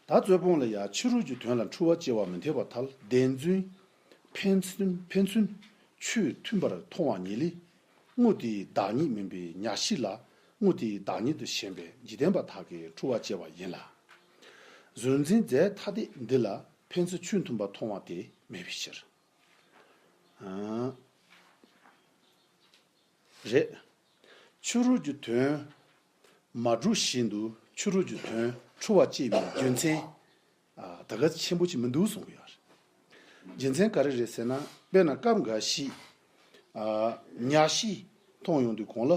ད་རྩོད་སྤོང་ལ་ཡང་ཕྱི་རོལ་གྱི་དོན་ལ་འཁྲུལ་བ་སྐྱེ་བ་མི་འཐད་པར་ཐལ། བདེན་རྫུན་ཕན་ཚུན་ཕན་ཚུན་ཆོས་མཐུན་པར་མཐོང་བ་ཉིད་ལས། དངོས་དེའི་བདག་ཉིད་མིན་པའི་གཉའ་ཤིང་ལ་དངོས་དེའི་བདག་ཉིད་དུ་ཞེན་པའི་འཇིག་རྟེན་པ་དག་གིས་འཁྲུལ་བ་སྐྱེ་བ་ཡིན་ལ། གཟུང་འཛིན་རྫས་ཐ་དད་འདི་ལ་ཕན་ཚུན་ཆོས་མཐུན་པར་མཐོང་བ་དེ་མེད་པའི་ཕྱིར། རེད། ཕྱི་རོལ་གྱི་དོན་མ་གྲུབ་བཞིན་དུ་ཕྱི་རོལ་གྱི་དོན་འཁྲུལ་བ་སྐྱེ་བའི་རྒྱུ་མཚན། ཨ་ད་ག་ཆེན་པོ་ཅིག་མི་འདུག་གསུང་གི་ཡོད་རེད། རྒྱུ་མཚན་ག་རེ་རེད་ཟེར་ན། དཔེར་ན་སྐབས་འགའ་ཞིག་ཨ་གཉའ་ཤིང་མཐོང་ཡོང་དུས་གོང་ལ།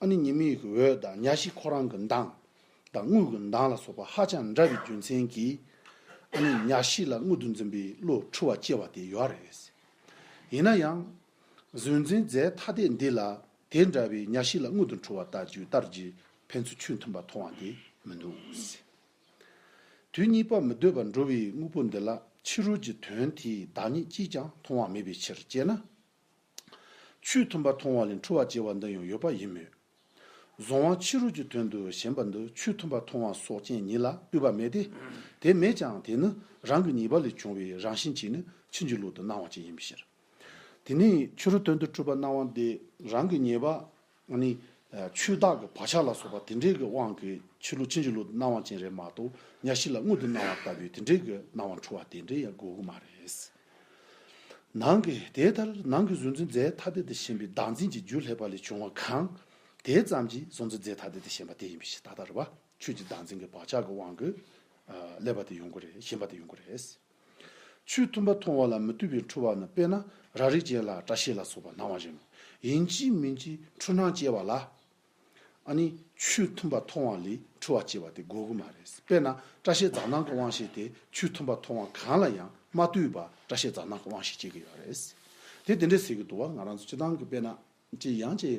ཨ་ནི་ཉི་མའི་འོད་དང་གཉའ་ཤིང་ཁོ་རང་གི་མདངས་དང་དངུལ་གྱི་མདངས་ལ་སོགས་པ་ཧ་ཅང་འདྲ་བའི་རྒྱུ་མཚན་གྱིས། ཨ་ནི་གཉའ་ཤིང་ལ་དངུལ་དུ་འཛིན་པའི་བློ་འཁྲུལ་བ་སྐྱེ་བ་དེ་ཡོད་རེད། ཡིན་ན་ཡང་། གཟུང་འཛིན་རྫས་ཐ་དད་འདི་ལ་དེ་འདྲ་བའི་གཉའ་ཤིང་ལ་དངུལ་དུ་འཁྲུལ་བ་ལྟ་རྒྱུ་ལྟར་གྱི་ཕན་ཚུན་ཆོས་མཐུན་པ་མཐོང་བ་དེ་མི་འདུག། དུས་གཉིས་པ་མི་སྡོད་པར་འགྲོ་བའི་དངོས་པོ་འདི་ལ་ཕྱི་རོལ་གྱི་དོན་དེའི་བདག་ཉིད་ཀྱིས་ཀྱང་མཐོང་བ་མེད་པའི་ཕྱིར་ཅེ་ན། ཆོས་མཐུན་པ་མཐོང་བ་ལས་འཁྲུལ་བ་སྐྱེ་བ་འདི་ཡང་ཡོད་པ་ཡིན་མོད། གཟུང་བ་ཕྱི་རོལ་གྱི་དོན་དུ་ཞེན་པ་འདི་ཆོས་མཐུན་པ་མཐོང་བ་སོགས་ཅན་ཉིད་ལ་ལྟོས་པ་མེད་དེ། དེ་མེད་ཀྱང་དེ་ནི་རང་གི་ཉེས་པ་ལས་བྱུང་བའི་རང་བཞིན་གྱིས་ནི་ཕྱིན་ཅི་ལོག་ཏུ་སྣང་བ་ཅན་ཡིན་པའི་ཕྱིར། དེ་ནས་ཕྱི་རོལ་དོན་དུ་འཁྲུལ་པ་སྣང་བ་འདི་རང་གི་ཉེས་པ། ཨ་ནི། ཆོས་བདག་གི་བག་ཆགས་ལ་སོགས་པ་དེ་འདྲའི་གི་དབང་གིས་ཕྱི་ལོགས་ཕྱིན་ཅི་ལོག་ཏུ་སྣང་བ་ཅན་རེད་མ་གཏོགས་གཉའ་ཤིང་ལ་དངུལ་དུ་སྣང་བ་ལྟ་བུའི་དེ་འདྲའི་གི་སྣང་བ་འཁྲུལ་བ་དེ་འདྲའི་ཡང་དགོས་ཀྱི་མ་རེད། ནང་གི་དེ་ལྟར་ནང་གི་གཟུང་འཛིན་རྫས་ཐ་དད་དུ་ཞེན་པའི་བདག་འཛིན་གྱི་རྒྱུ་སླེབས་པ་ལས་བྱུང་བ་གང་། དེ་ཙམ་གྱིས་གཟུང་འཛིན་རྫས་ཐ་དད་དུ་ཞེན་པ་དེ་ཡིན་པའི་ཕྱིར། ད་ལྟ་རེད་པ། ཆོས་ཀྱི་བདག་འཛིན་གྱི་བག་ཆགས་ཀྱི་དབང་གིས་ཨ་སླེབས་པ་དེ་ཡོང་གི་རེད། ཞེན་པ་དེ་ཡོང་གི་རེད། ཆོས་མཐུན་པ་མཐོང་བ་ལ་མི་ལྟོས་པའི་འཁྲུལ་བ་ནི། དཔེར་ན་རང་རིག་ཅན་ལ་སྐྲ་ཤད་ལ་སོགས་པ་སྣང་བ་བཞིན་ནོ། ཡིན་གཅིག་མིན་གཅིག་འཁྲུལ་སྣང་སྐྱེ་བ་ལ། ཨ་ནི་ཆོས་མཐུན་པ་མཐོང་བ་ལས་འཁྲུལ་བ་སྐྱེ་བ་དེ་དགོས་ཀྱི་མ་རེད། དཔེར་ན་སྐྲ་ཤད་འཛག་སྣང་གི་དབང་ཤེས་དེ་ཆོས་མཐུན་པ་མཐོང་བ་གང་ལ་ཡང་མ་ལྟོས་པར་སྐྲ་ཤད་འཛག་སྣང་གི་དབང་ཤེས་སྐྱེ་གི་ཡོད་རེད། དེ་དེ་འདྲས་ཟེར་གི་འདུག་བ། ང་རང་ཚོ་སྤྱིར་བཏང་གི་དཔེར་ན་ཅི་ཡང་ཅི།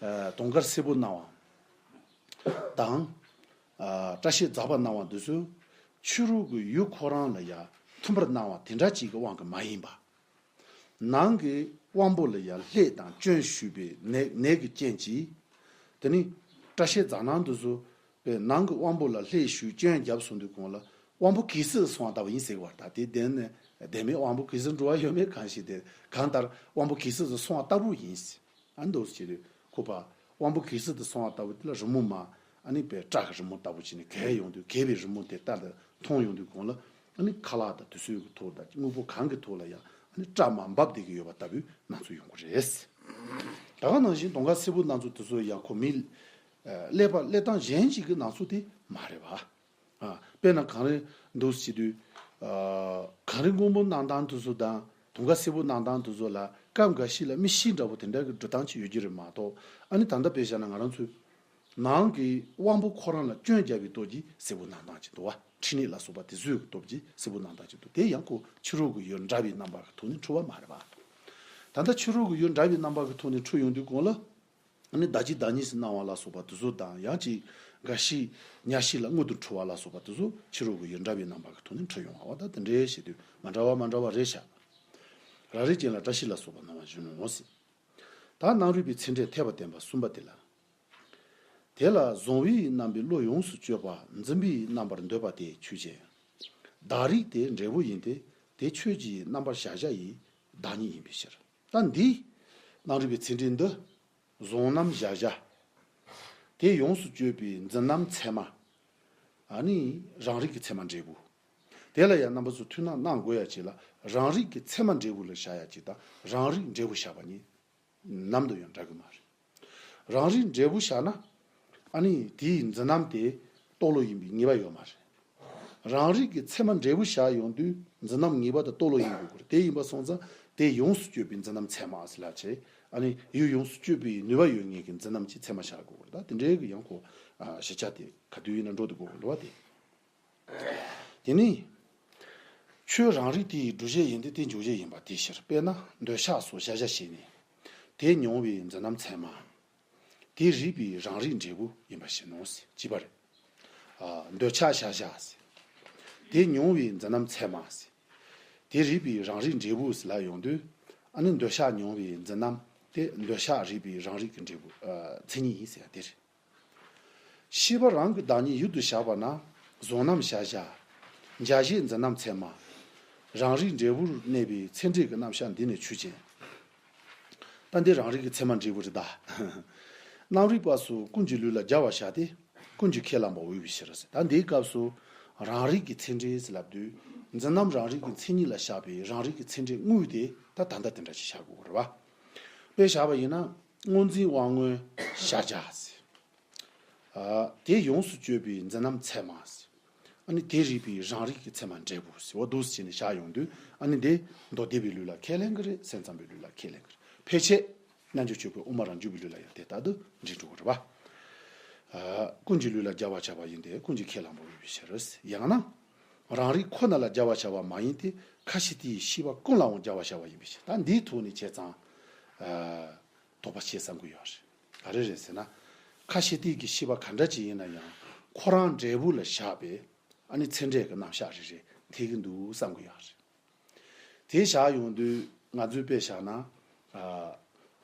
ཨ་དུང་དཀར་སེར་པོ་སྣང་བ་དང་། ཨ་སྐྲ་ཤད་འཛག་པ་སྣང་བ་འདི་ཚོ་ཕྱི་རོལ་གྱི་ཡུལ་ཁོ་རང་ལ་ཡང་མཐུན་པར་སྣང་བ་དེ་འདྲ་ཅིག་གི་དབང་གིས་མ་ཡིན་པ། ནང་གི་དབང་པོ་ལ་ཡང་ལྷད་དང་སྐྱོན་ཞུགས་པའི་ནད་ནད་ཀྱི་རྐྱེན་གྱིས། དེ་ནི་སྐྲ་ཤད་འཛག་སྣང་དུ་བཟོ་བའི་ནང་གི་དབང་པོ་ལ་ལྷད་ཞུགས་སྐྱོན་བརྒྱབ་སོང་དུས་གོང་ལ་དབང་པོ་གས་སྲིད་སོང་བ་ལྟ་བུ་ཡིན་ཟེར་གི་བར་ད་དེ་བདེན་ནས་བདེན་མེད་དབང་པོ་གས་སྲིད་འགྲོ་བ་ཡོད་མེད་གང་ཞིག་དེ་གང་ལྟར་དབང་པོ་གས་སྲིད་དུ་སོང་བ་ལྟ་བུ་ཡིན། ཨ་འདུག་སེ་བྱེད་དུས་ཁོ་པ་དབང་པོ་གས་སྲིད་དུ་སོང་བ་ལྟ་བུ་དེ་ལ་རི་མོ་མ་ཨ་ནི་པའི་སྐྲ་གི་རི་མོ་ལྟ་བུ་བྱས་ནས་གས་ཡོང་དུས་གས་པའི་རི་མོ་དེ་ལྟ་ལ་མཐོང་ཡོང་དུས་གོང་ལ་ཨ་ནི་ཁ་ལག་དང་དུས་ཚོད་ཀྱི་ཐོག་དང་དངོས་པོ་གང་གི་ཐོག་ལ་ཡང་ཨ་ནི་སྐྲ་མ་འབབ་བསྡད་ཀྱི་ཡོད་པ་ལྟ་བུའི་སྣང་ཚུལ་ཡོང་གི་རེད། ད་ག་ནང་བཞིན་དུང་དཀར་སེར་པོའི་སྣང་ཚུལ་དེ་ཚོ་ཡང་ཁོ་མི་ཀླད་པ་ཀླད་སྟངས་གཞན་ཞིག་གི་སྣང་ཚུལ་དེ་མ་རེད་པ། ཨ་དཔེར་ན་གངས་རི་འདུག་སེ་བྱེད་དུས། ཨ་གངས་རི་སྔོན་པོ་སྣང་སྟངས་དེ་ཚོ་དང་དུང་དཀར་སེར་པོ་སྣང་སྟངས་དེ་ཚོ་ལ་སྐབས་འགའ་ཞིག་ལ་མིག་ཤེལ་འདྲ་པོ་དེ་འདྲ་གི་འགྲོ་སྟངས་ཅིག་ཡོད་ཀྱི་རེད་མ་གཏོགས། ཨ་ནི་ད་ལྟ་དཔེ་བཞག་ན་ང་རང་ཚོའི་ནང་གི་དབང་པོ་ཁོ་རང་ལ་སྐྱོན་བརྒྱབ་པའི་སྟོབས་ཀྱིས་སེར་པོ་སྣང་སྟངས་ཅིག་འདུག་པ། མཁྲིས་ནད་ལ་སོགས་པ་དེ་ཚོའི་སྟོབས་ཀྱིས་སེར་པོ་སྣང་སྟངས་ཅིག་འདུག་དེ་ཡང་ཁོ་ཕྱི་རོལ་གྱི་ཡུལ་འདྲ་བའི་རྣམ་པ་གི་ཐོག་ནས་འཁྲུལ་བ་མ་རེད་པ། ད་ལྟ་ཕྱི་རོལ་གྱི་ཡུལ་འདྲ་བའི་རྣམ་པ་གི་ཐོག་ནས་འཁྲུལ་ཡོང་དུས་གོང་ལ། ཨ་ནི་བདག་གཅིག་བདག་ཉིད་སུ་སྣང་བ་ལ་སོགས་པ་དེ་ཚོ་དང་། ཡང་ཅིག་འགའ་ཞིག་གཉའ་ཤིང་ལ་དངུལ་དུ་འཁྲུལ་བ་ལ་སོགས་པ་དེ་ཚོ་ཕྱི་རོལ་གྱི་ཡུལ་འདྲ་བའི་རྣམ་པ་གི་ཐོག་ནས་འཁྲུལ་ཡོང་བ། འོ་ད་དེ་འདྲའི་བྱེད་དུས་མ་འདྲ་བ་མ་འདྲ་བ་རེད་ཤག་རང་རིག་ཅན་ལ་བཀྲ་ཤིས་ལ་སོགས་པ་སྣང་བ་བཞིན་ནོ་ཟེར། ད་རྣམ་རིག་པའི་ཚད་འབྲས་འཐད་པ་བསྟན་པ་གསུམ་པ་དེ་ལ། དེ་ལ་གཟུང་བའི་རྣམ་པའི་བློ་ཡོངས་སུ་གཅོད་པ་འཛིན་པའི་རྣམ་པར་འདོད་པ་དེ་ཆོས་ཅན། བདག་རིག་དེ་འབྲས་བུ་ཡིན་ཏེ། དེ་ཆོས་ཀྱི་རྣམ་པར་གཞག་བྱ་ཡི་བདག་ཉིད་ཡིན་པའི་ཕྱིར། ད་འདི་རྣམ་རིག་པའི་ཚད་འབྲས་འདི། གཟུང་རྣམ་གཞག་བྱ། དེ་ཡོངས་སུ་གཅོད་པའི་འཛིན་རྣམ་ཚད་མ། ཨ་ནི་རང་རིག་གི་ཚད་མ་འབྲས་བུ། དེ་ལ་ཡང་རྣམ་པ་ཚོ་ཐུགས་སྣང་གནང་དགོས་ཡ་ཅིག་ལ། རང་རིག་གི་ཚད་མ་འབྲས་བུ་ལ་བཞག་ཡ་ཅིག་དང་རང་རིག་འབྲས་བུ་བཞག་པ་གཉིས་ནམ་དུ་ཡང་འདྲ་གི་མ་རེད། རང་རིག་འབྲས་བུ་བཞག་ན། ཨ་ནི་དེའི་འཛིན་རྣམ་དེ་རྟོག་བློ་ཡིན་པའི་ངེས་པ་ཡོད་མ་རེད། རང་རིག་གི་ཚད་མ་འབྲས་བུ་བཞག་ཡོང་དུས་འཛིན་རྣམ་ངེས་པ་དང་རྟོག་བློ་ཡིན་དགོས་ཀྱི་རེད། དེ་ཡིན་པ་སོང་ཙང་ དེ་ཡོངས་སུ་གཅོད་པའི་འཛིན་རྣམ་ཚད་མ་ཟེར་ལབ་བྱས། ཨ་ནི་ཡུལ་ཡོངས་སུ་གཅོད་པའི་ནུས་པ་ཡོད་མཁན་གྱི་འཛིན་རྣམ་གྱི་ཚད་མ་བཞག་དགོས་པ་རེད། ད་དེ་འདྲའི་གི་ཡང་ཁོ་ཨ་གཞི་ཆ་དེ་ག་དུས་ཡིན་ན་འགྲོ་དུ་དགོས་པ་རེད་བ་དེ། དེ་ནི་ཆོས་རང་རིག་དེའི་སྒྲུབ་བྱེད་ཡིན་ཏེ་དེ་འཇོག་བྱེད་ཡིན་པ་དེའི་ཕྱིར། དཔེར་ན་འདོད་ཆགས་སོགས་གཞལ་བྱ་བྱས་ནས་དེ་མྱོང་བའི་འཛིན་རྣམ་ཚད་མ། དེ་རིག་པའི་རང་རིག་འབྲས་བུ་ཡིན་པ་ཞིག་ནོ་ཟེར་གྱི་བ་རེད། ཨ། འདོད་ཆགས་གཞལ་བྱ་ཟེར། དེ་མྱོང་བའི་འཛིན་རྣམ་ཚད་མ་ཟེར། དེ་རིག་པའི་རང་རིག་འབྲས་བུ་ཟེར་ལབ་ཡོང་དུས། ཨ་ནི་འདོད་ཆགས་མྱོང་བའི་འཛིན་རྣམ་དེ་འདོད་ཆགས་རིག་པའི་རང་རིག་གི་འབྲས་བུ། ཨ། མཚན་ཉིད་ཡིན་ཟེར་ཡ་དེ་རེད། ཤེས་པ་རང་གི་བདག་ཉིད་ཡུལ་དུ་བཞག་པ་ན་བཟུང་རྣམ་གཞལ་བྱ། འཇལ་བྱེད་འཛིན་རྣམ་ཚད་མ། རང་རིག་འབྲས་བུར་གནས་པའི་ཚད་འབྲས་ཀྱི་རྣམ་གཞག་འདི་ནི་ཆོས་ཅན། ད་འདི་རང་རིག་གི་ཚད་མ་འབྲས་བུ་རེད་ད། རྣམ་རིག་པ་སོགས་ཀུན་གྱི་ལུས་ལ་སྦྱར་བར་བྱ་སྟེ། ཀུན་གྱིས་ཁས་བླངས་པ་འོས་པའི་ཕྱིར་ཟེར། ད་འདིའི་སྐབས་སུ་རང་རིག་གི་ཚད་འབྲས་ཟེར་ལབ་དུས། འཛིན་རྣམ་རང་རིག་གི་མཚན་ཉིད་ལ་བཞག་པའི་རང་རིག་གི་ཚད་འབྲས་དངོས་དེ་ད་ད་ལྟ་དེ་འདྲ་ཞིག་བཞག་དགོས་རེད་བ། དཔེ་བཞག་པ་ཡིན་ན། སྔོ་འཛིན་དབང་མངོན་གཞལ་བྱ་ཟེར། ཨ། དེ་ཡོངས་སུ་གཅོད་པའི་འཛིན་རྣམ་ཚད་མ་ཟེར། ཨ་ནི་དེ་རིག་པའི་རང་རིག་གི་ཚད་མ་འབྲས་བུ་ཟེར་བ་འདུག་སེ་བྱས་ནས་བཞག་ཡོང་དུས། ཨ་ནི་དེ་མདོ་སྡེ་པའི་ལུགས་ལ་ཁས་ལེན་གྱི་རེད། སེམས་ཙམ་པའི་ལུགས་ལ་ཁས་ལེན་གྱི་རེད། ཕལ་ཆེར་རྣལ་འབྱོར་སྤྱོད་པའི་དབུ་མ་རང་རྒྱུད་པའི་ལུགས་ལ་ཡང་དེ་ལྟར་དུ་འགྲེལ་འགྲོ་གི་རེད་བ། ཨ། ཀུན་གྱི་ལུས་ལ་སྦྱར་བར་བྱ་བ་ཡིན་ཏེ་ཀུན་གྱིས་ཁས་བླངས་པ་འོས་པའི་ཕྱིར། ཡང་ན། རང་རིག་ཁོ་ན་ལ་སྦྱར་བར་བྱ་བ་མ་ཡིན་ཏེ། ཁ་ཕྱི་དེའི་ཤེས་པ་ཀུན་ལའང་སྦྱར་བར་བྱ་བ་ཡིན་པའི་ཕྱིར། ད་འདིའི་ཐོག་ནས་བྱས་ཙང་། ཨ། དོགས་པ་ཆེ་བསམ་གྱི་ཡོད་རེད། ག་རེ་རེད་ཟེར་ན། ཁ་ཕྱི་དེ་གི་ཤེས་པ་ག་འདྲ་ཅིག་ཡིན་ན་ཡང་ཁོ་རང་འབྲས་བུ་ལ་བཞག་པའི་ཨ་ནི་ཚད་འབྲས་ཀྱི་རྣམ་གཞག་རེ་རེ་འཐད་ཀྱི་འདུག་བསམ་གྱི་ཡོད་རེད། དེ་བཞག་ཡོང་དུས་ང་ཚོས་དཔེ་བཞག་ན། ཨ།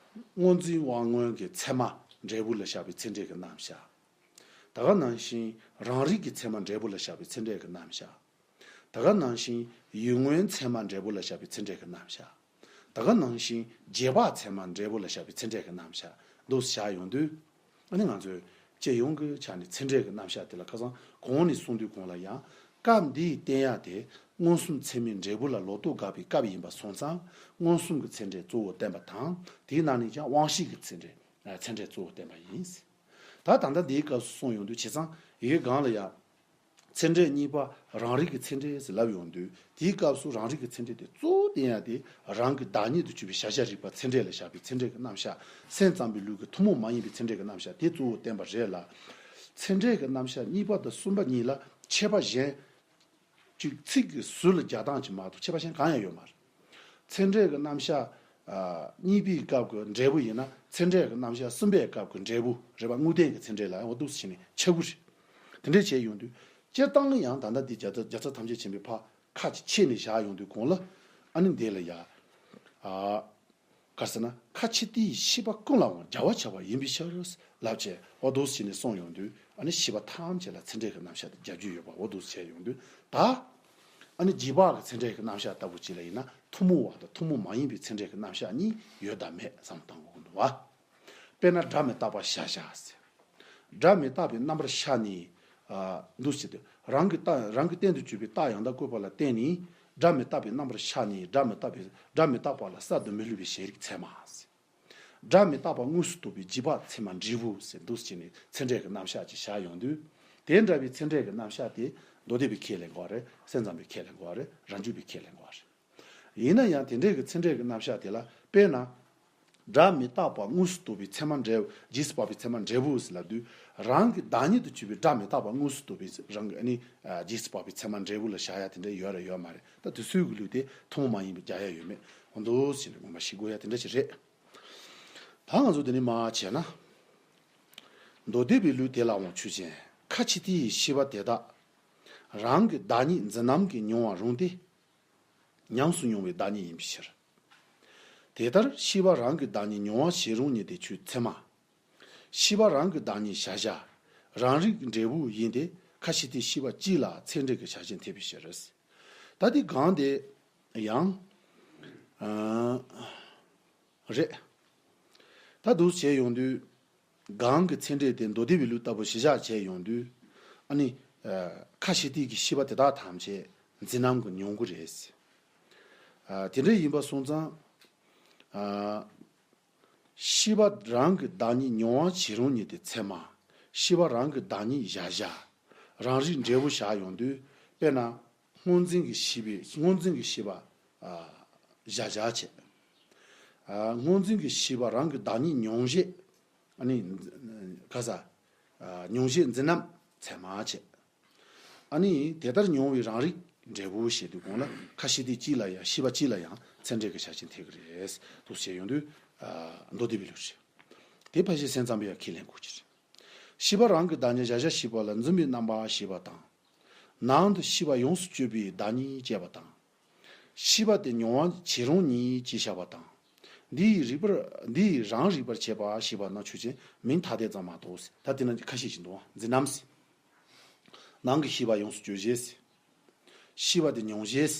སྔོ་འཛིན་དབང་མངོན་གྱི་ཚད་མ་འབྲས་བུ་ལ་བཞག་པའི་ཚད་འབྲས་ཀྱི་རྣམ་གཞག་ད་ག་ནང་བཞིན་རང་རིག་གི་ཚད་མ་འབྲས་བུ་ལ་བཞག་པའི་ཚད་འབྲས་ཀྱི་རྣམ་གཞག་ད་ག་ནང་བཞིན་ཡུལ་ངོའི་ཚད་མ་འབྲས་བུ་ལ་བཞག་པའི་ཚད་འབྲས་ཀྱི་རྣམ་གཞག་ད་ག་ནང་བཞིན་རྗེས་དཔག་ཚད་མ་འབྲས་བུ་ལ་བཞག་པའི་ཚད་འབྲས་ཀྱི་རྣམ་གཞག་འདུག་སེ་བཞག་ཡོང་དུས། ཨ་ནི་ང་ཚོས་སྤྱི་ཡོངས་ཀྱི་ཆ་ནས་ཚད་འབྲས་ཀྱི་རྣམ་གཞག་དེ་ལ་ཁ་སང་གོང་ནས་གསུངས་དུས་གོང་ལ་ཡང་། སྐབས་འདིའི་བསྟན་ཡག་དེ་མངོན་སུམ་ཚད་མའི་འབྲས་བུ་ལ་ལོག་རྟོག་དགག་པའི་སྐབས་ཡིན་པ་སོང་ཙང་། མངོན་སུམ་གྱི་ཚད་འབྲས་གཙོ་བོར་བསྟན་པ་དང་། དེའི་ནང་ནས་ཀྱང་དབང་ཤེས་ཀྱི་ཚད་འབྲས། ཚད་འབྲས་གཙོ་བོར་བསྟན་པ་ཡིན། ད་ད་ལྟ་འདིའི་སྐབས་སུ་སོང་ཡོང་དུས། བྱས་ཙང་ཡི་གེ་གང་ལ་ཡང་། ཚད་འབྲས་གཉིས་པ་རང་རིག་གི་ཚད་འབྲས་ཟེར་ལབ་ཡོང་དུས། དེའི་སྐབས་སུ་རང་རིག་གི་ཚད་འབྲས་དེ་གཙོ་བོ་བསྟན་ཡག་དེ་རང་གི་བདག་ཉིད་དུ་གྱུར་པའི་གཞལ་བྱ་རིག་པ་ཚད་འབྲས་ལ་བཞག་པའི་ཚད་འབྲས་ཀྱི་རྣམ་གཞག་སེམས་ཙམ་པའི་ལུགས་ཀྱི་ཐུན་མོང་མ་ཡིན་པའི་ཚད་འབྲས་ཀྱི་རྣམ་གཞག་དེ་གཙོ་བོར་བསྟན་པ་རེད་ལ། ཚད་འབྲས་ཀྱི་རྣམ་གཞག་གཉིས་པ་དང་གསུམ་པ་གཉིས་ལ་ཁྱད་པར་གཞན་ཅིག་ཚིག་གི་ཟུར་ལ་རྒྱག་སྟངས་ཅིག་མ་གཏོགས་ཁྱད་པར་གཞན་གང་ཡང་ཡོད་མ་རེད། ཚད་འབྲས་ཀྱི་རྣམ་གཞག་ཨ། གཉིས་པའི་སྐབས་ཀྱི་འབྲས་བུ་ཡིན་ན། ཚད་འབྲས་ཀྱི་རྣམ་གཞག་གསུམ་པའི་སྐབས་ཀྱི་འབྲས་བུ་རེད་པ། དངོས་བསྟན་གྱི་ཚད་འབྲས་ལ་ཡང་འོ་འདུག་སེ་བྱས་ནས་ཆ་གི་རེད། དེ་འདྲས་བྱས་ཡོང་དུས། སྤྱིར་བཏང་ཡང་ད་ལྟ་འདི་རྒྱལ་ཚ་རྒྱལ་ཚ་ཐམས་ཅད་མཁྱེན་པའི་ཕར་ཁ་ཅིག་ཕྱེ་ནས་བཞག་ཡོང་དུས་གོང་ལ། ཨ་ནི་འདི་ལ་ཡ། ཨ། ག་རེ་ཟེར་ན། ཁ་ཕྱི་དེའི་ཤེས་པ་ཀུན་ལའང་སྦྱར་བར་བྱ་བ་ཡིན་པའི་ཕྱིར་ལབ་བྱས་འོ་འདུག་སེ་བྱས་ནས་གསུངས་ཡོང་དུས། ཨ་ནི་ཤེས་པ་ཐམས་ཅད་ལ་ཚད་འབྲས་ཀྱི་རྣམ་གཞག་དེ་སྦྱར་རྒྱུ་ཡོད་པ་འོ་འདུག་སེ་བྱས་ཡོང་དུས་ད། ཨ་ནི་རྗེས་དཔག་གི་ཚད་འབྲས་ཀྱི་རྣམ་གཞག་ལྟ་བུ་ཅིག་ལ་ཡིན་ན། ཐུན་མོང་བ་དང་ཐུན་མོང་མ་ཡིན་པའི་ཚད་འབྲས་ཀྱི་རྣམ་གཞག་གཉིས་ཡོད་དམ་མེད་བསམ་བློ་གཏོང་དགོས་ཀྱི་འདུག་བ། དཔེར་ན་སྒྲ་མི་རྟག་པ་གཞལ་བྱ་ཟེར། སྒྲ་མི་རྟག་པའི་རྣམ་པར་ཤར་ནས། ཨ། འདུག་སེ་བྱས་ཏེ། རང་གི་རྟག་རང་གི་རྟེན་དུ་གྱུར་པའི་རྟགས་ཡང་དག་བཀོད་པ་ལ་བརྟེན་ནས། སྒྲ་མི་རྟག་པའི་རྣམ་པར་ཤར་ནས་སྒྲ་མི་རྟག་པའི་སྒྲ་མི་རྟག་པ་ལ་གསར་དུ་མི་སླུ་བའི་གཞན་རིག་ཚད་མ་ཟེར། སྒྲ་མི་རྟག་པ་དངོས་སུ་རྟོགས་པའི་རྗེས་དཔག་ཚད་མ་འབྲས་བུ་ཟེར་འདུག་སེ་བྱས་ནས་ཚད་འབྲས་ཀྱི་རྣམ་གཞག་ཅིག་བཞག་ཡོང་དུས། དེ་འདྲ་བའི་ཚད་འབྲས་ཀྱི་རྣམ་གཞག་དེ་མདོ་སྡེ་པས་ཁས་ལེན་དགོས་པ་རེད། སེམས་ཙམ་པས་ཁས་ལེན་དགོས་པ་རེད། རང་རྒྱུད་པས་ཁས་ལེན་དགོས་པ་རེད། ཡིན་ན་ཡང་དེ་འདྲའི་གི་ཚད་འབྲས་ཀྱི་རྣམ་གཞག་དེ་ལ་དཔེར་ན། སྒྲ་མི་རྟག་པ་དངོས་སུ་རྟོགས་པའི་ཚད་མ་འབྲས། རྗེས་སུ་དཔག་པའི་ཚད་མ་འབྲས་བུ་ཟེར་ལབ་དུས། རང་གི་བདག་ཉིད་དུ་གྱུར་པའི་སྒྲ་མི་རྟག་པ་དངོས་སུ་རྟོགས་པའི་རང་གི་ཨ་ནི། ཨ། རྗེས་སུ་དཔག་པའི་ཚད་མ་འབྲས་བུ་ལ་བཞག་ཡ་དེ་འདྲ་ཡོད་རེད་ཡོད་མ་རེད། ད་དེ་ཚོའི་གི་ལུགས་དེ་ཐུན་མོང་མ་ཡིན་པའི་རྒྱག་ཡ་ཡོད་མེད་འོ་འདུག་སེ་བྱས་ནས་ངོ་མ་ཤེས་དགོས་ཡ་དེ་འདྲ་ཞིག་རེད། ད་ང་ཚོ་དེ་ནས་མར་བྱས་ན། མདོ་སྡེ་པའི་ལུགས་དེ་ལའང་ཆོས་ཅན། ཁ་ཕྱི་དེའི་ཤེས་པ་དེ་དག་རང་གི་བདག་ཉིད་འཛིན་རྣམ་གྱིས་མྱོང་བར་རུང་སྟེ། ཉམས་སུ་མྱོང་བའི་བདག་ཉིད་ཡིན་པའི་ཕྱིར། དེ་ལྟར་ཤེས་པ་རང་གི་བདག་ཉིད་མྱོང་བ་བྱེད་རུང་ཉིད་དེ་ཆོས་ཚད་མ། ཤེས་པ་རང་གི་བདག་ཉིད་གཞལ་བྱ། རང་རིག་འབྲས་བུ་ཡིན་ཏེ། ཁ་ཕྱི་དེའི་ཤེས་པ་གཅིག་ལ་ཚད་འབྲས་ཀྱི་ཆ་ཅན་འཐད་པའི་ཕྱིར། ད་དེ་གང་དེ་ཡང་། ཨ། རེད། ད་འདུག་བྱས་ཡོང་དུས། གང་གི་ཚད་འབྲས་དེ་མདོ་སྡེ་པའི་ལུགས་ལྟ་བུ་གཞི་བཞག་བྱས་ཡོང་དུས། ཨ་ནི། ཨ། ཁ་ཕྱི་དེ་གི་ཤེས་པ་དེ་དག་ཐམས་ཅད་འཛིན་རྣམ་གྱིས་མྱོང་གི་རེད། ཨ། དེ་འདྲ་ཡིན་པ་སོང་ཙང་། ཨ། ཤེས་པ་རང་གི་བདག་ཉིད་མྱོང་བ་བྱེད་རུང་ཉིད་དེ་ཚད་མ། ཤེས་པ་རང་གི་བདག་ཉིད་གཞལ་བྱ། རང་རིག་འབྲས་བུ་བཞག་ཡོང་དུས། དཔེར་ན། སྔོ་འཛིན་གྱི་ཤེས་པས་སྔོ་འཛིན་གྱི་ཤེས་པ། ཨ། གཞལ་བྱ་བྱས། ཨ། སྔོ་འཛིན་གྱི་ཤེས་པ་རང་གི་བདག་ཉིད་མྱོང་བྱེད། ཨ་ནི། ག་ས། ཨ། མྱོང་བྱེད་འཛིན་རྣམ་ཚད་མ་བྱས། ཨ་ནི་དེ་ལྟར་མྱོང་བའི་རང་རིག་འབྲས་བུ་ཞེས་དུས་གོང་ལ་ཁ་ཤས་དེ་གཅིག་ལ་ཡང་ཤེས་པ་གཅིག་ལ་ཡང་ཚད་འབྲས་ཀྱི་ཆ་ཅན་ཐེག་གི་རེད། དུ་བྱས་ཡོང་དུས། ཨ། མདོ་སྡེ་པའི་ལུགས་རེད། དེ་ཕལ་ཆེར་སེམས་ཙམ་པས་ཡང་ཁས་ལེན་དགོས་ཀྱི་རེད། ཤེས་པ་རང་གི་བདག་ཉིད་གཞལ་བྱ་ཤེས་པ་ལ་འཛིན་པའི་རྣམ་པ་ཞེས་པ་དང་། ནང་དུ་ཤེས་པ་ཡོངས་སུ་གཅོད་པའི་བདག་ཉིད་ཅེས་པ་དང་། ཤེས་པ་དེ་མྱོང་བ་བྱེད་རུང་ཉིད་ཅེས་བྱ་བ་དང་། འདི་ཡིས་རིག་པར། འདི་ཡིས་རང་རིག་པར་བྱེད་པ་ཞེས་པ་ནང་ཆོས་ཅན། མིང་ཐ་དད་ཙམ་མ་གཏོགས། ད་དེ་ན་ཁ་ཤས་ཤིག་འདུག་འཛིན་རྣམ། ནང་གི་ཤེས་པ་ཡོངས་སུ་གཅོད་བྱེད། ཤེས་པ་དེ་མྱོང་བྱེད།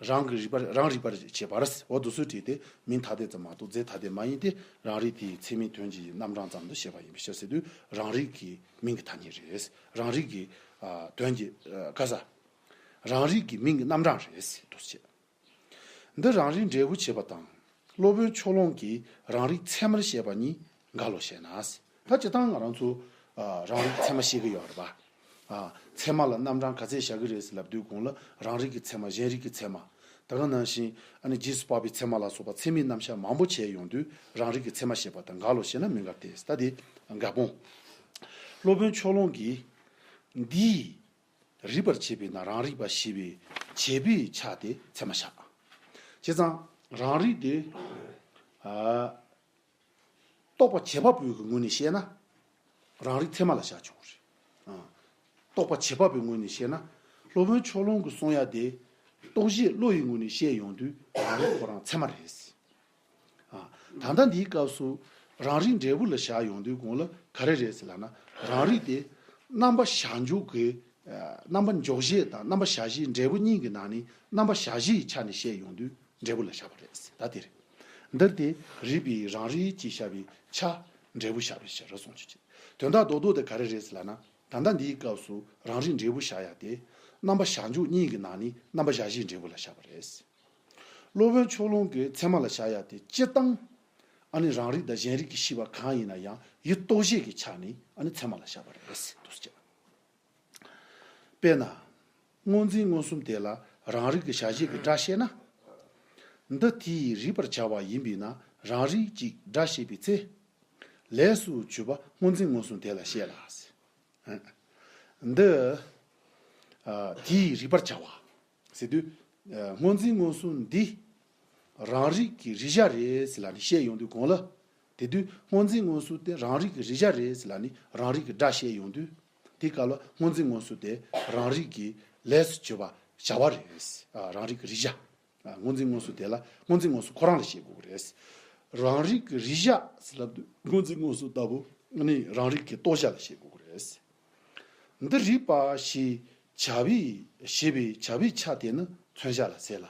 རང་གི་རིག་པར། རང་རིག་པར་བྱེད་པར། འོ་དུ་སུ་བྲིས་ཏེ་མིང་ཐ་དད་ཙམ་མ་གཏོགས་རྫས་ཐ་དད་མ་ཡིན་ཏེ། རང་རིག་དེའི་ཚད་མའི་དོན་གྱི་རྣམ་གྲངས་ཙམ་དུ་བཤད་པ་ཡིན་པའི་ཕྱིར་ཟེར་དུས་རང་རིག་གི་མིང་གི་ཐ་སྙད་རེད། རང་རིག་གི། ཨ། དོན་གྱི། ཨ། ག་ས། རང་རིག་གི་མིང་གི་རྣམ་གྲངས་རེད་ཟེར་དུ་བྱེད། འདི་རང་རིག་འབྲས་བུ་བྱེད་པ་དང་། སློབ་དཔོན་ཕྱོགས་གླང་གིས་རང་རིག་ཚད་མར་བཤད་པ་གཉིས་འགལ་ལོ་ཞེ་ན། ད་སྤྱིར་བཏང་ང་རང་ཚོ། ཨ། རང་རིག་ཚད་མ་བཤད་ཀྱི་ཡོད་རེད་པ། ཨ། ཚད་མ་ལ་རྣམ་གྲངས་ག་ཚད་བཞག་གི་རེད་ཟེར་ལབ་དུས་གོང་ལ་རང་རིག་གི་ཚད་མ། གཞན་རིག་གི་ཚད་མ། ད་ག་ནང་བཞིན་ཨ་ནི་རྗེས་སུ་དཔག་པའི་ཚད་མ་ལ་སོགས་པ་ཚད་མའི་རྣམ་གཞག་མང་པོ་བྱས་ཡོང་དུས་རང་རིག་གི་ཚད་མ་བཤད་པ་དང་འགལ་ལོ་ཞེ་ན་མི་འགལ་ཏེ། ད་དེ་འགལ་སྤོང་། སློབ་དཔོན་ཕྱོགས་གླང་གིས་འདིས། རིག་པར་བྱེད་པས་ན་རང་རིག་པ་ཞེས་པའི་བྱེད་པོའི་ཆ་དེ་ཚད་མར་བཞག་བྱས་ཙང་རང་རིག་དེ། ཨ། རྟོག་པ་བྱེད་པ་པོའི་གི་ངོས་ནས་བཤད་ན། རང་རིག་ཚད་མ་ལ་བཞག་ཆོག་གི་རེད། ཨ། རྟོག་པ་བྱེད་པ་པོའི་ངོས་ནས་བཤད་ན། སློབ་དཔོན་ཕྱོགས་གླང་གི་གསུང་ཡ་དེ། རྟོག་བྱེད་བློ་ཡི་ངོས་ནས་བཤད་ཡོང་དུས་རང་རིག་ཁོ་རང་ཚད་མ་རེད། ཨ། ད་ལྟ་འདིའི་སྐབས་སུ་རང་རིག་འབྲས་བུ་ལ་བཞག་ཡོང་དུས་གོང་ལ་ག་རེ་རེད་ཟེར་ལབ་ན། རང་རིག་དེ་རྣམ་པ་བཞག་འཇོག་གི། ཨ། རྣམ་པ་འཇོག་བྱེད་དང་རྣམ་པ་བཞག་བྱེད་འབྲས་བུ་གཉིས་ཀྱི་ནང་ནས་རྣམ་པ་བཞག་བྱེད་ཀྱི་ཆ་ནས་བཤད་ཡོང་དུས་འབྲས་བུ་ལ་བཞག་པ་རེད། ད་དེ་རེད། འདིར་དེ་རིག་པའི་རང་རིག་ཅེས་བྱ་བའི་ཆ་འབྲས་བུ་བཞག་པའི་ཕྱིར་གསུངས་ཀྱི། དོན་དག་རྡོག་རྡོག་དེ་ག་རེ་རེད་ཟེར་ལབ་ན། ད་ལྟ་འདིའི་སྐབས་སུ་རང་རིག་འབྲས་བུ་བཞག་ཡ་དེ། རྣམ་པ་བཞག་འཇོག་གཉིས་ཀྱི་ནང་ནས་རྣམ་པ་བཞག་བྱེད་འབྲས་བུ་ལ་བཞག་པ་རེད། སློབ་དཔོན་ཕྱོགས་གླང་གིས་ཚད་མ་ལ་བཞག་ཡ་དེ་སྤྱིར་བཏང་། ཨ་ནི་རང་རིག་དང་གཞན་རིག་གི་ཤེས་པ་གང་ཡིན་ན་ཡང་ཡུལ་རྟོག་བྱེད་ཀྱི་ཆ་ནས་ཨ་ནི་ཚད་མ་ལ་བཞག་པ་རེད་འདུག་ཅེས། དཔེར་ན། སྔོ་འཛིན་མངོན་སུམ་དེ་ལ་རང་རིག་གི་བྱ་བྱེད་ཀྱི་སྒྲ་བཤད་ན། འདི་དེ་ཡིས་རིག་པར་བྱ་བ་ཡིན་པས་ན་རང་རིག་ཅེས་སྒྲ་བཤད་པའི་ཚེ། ལས་སུ་གྱུར་པ་སྔོ་འཛིན་མངོན་སུམ་དེ་ལ་བཤད་ལ། འདི། ཨ། དེ་ཡིས་རིག་པར་བྱ་བ། ཟེར་དུས། ཨ། སྔོ་འཛིན་མངོན་སུམ་འདི། རང་རིག་གི་རིག་བྱ་རེད་ཟེར་ལབ་ནས་བཤད་ཡོང་དུས་གོང་ལ། དེ་དུས་སྔོ་འཛིན་མངོན་སུམ་དེ་རང་རིག་གི་རིག་བྱ་རེད་ཟེར་ལབ་ནས་རང་རིག་གི་སྒྲ་བཤད་ཡོང་དུས། དེའི་སྐབས་ལ་སྔོ་འཛིན་མངོན་སུམ་དེ་རང་རིག་གི་ལས་སུ་གྱུར་པ་བྱ་བ་རེད། ཨ། རང་རིག་གི་རིག་བྱ། ཨ། སྔོ་འཛིན་མངོན་སུམ་དེ་ལ་སྔོ་འཛིན་མངོན་སུམ་ཁོ་རང་ལ་བཤད་དགོས་ཀྱི་རེད། རང་རིག་གི་རིག་བྱ་ཟེར་ལབ་དུས་སྔོ་འཛིན་མངོན་སུམ་ལྟ་བུ་ནི་རང་རིག་གི་རྟོགས་བྱ་ལ་བཤད་དགོས་ཀྱི་རེད། འདི་རིག་པ་ཞེས་བྱ་བའི་ཞེས་པའི་བྱ་བའི་ཆ་དེ་ནི་མཚོན་བྱ་ལ་ཟེར་ལ།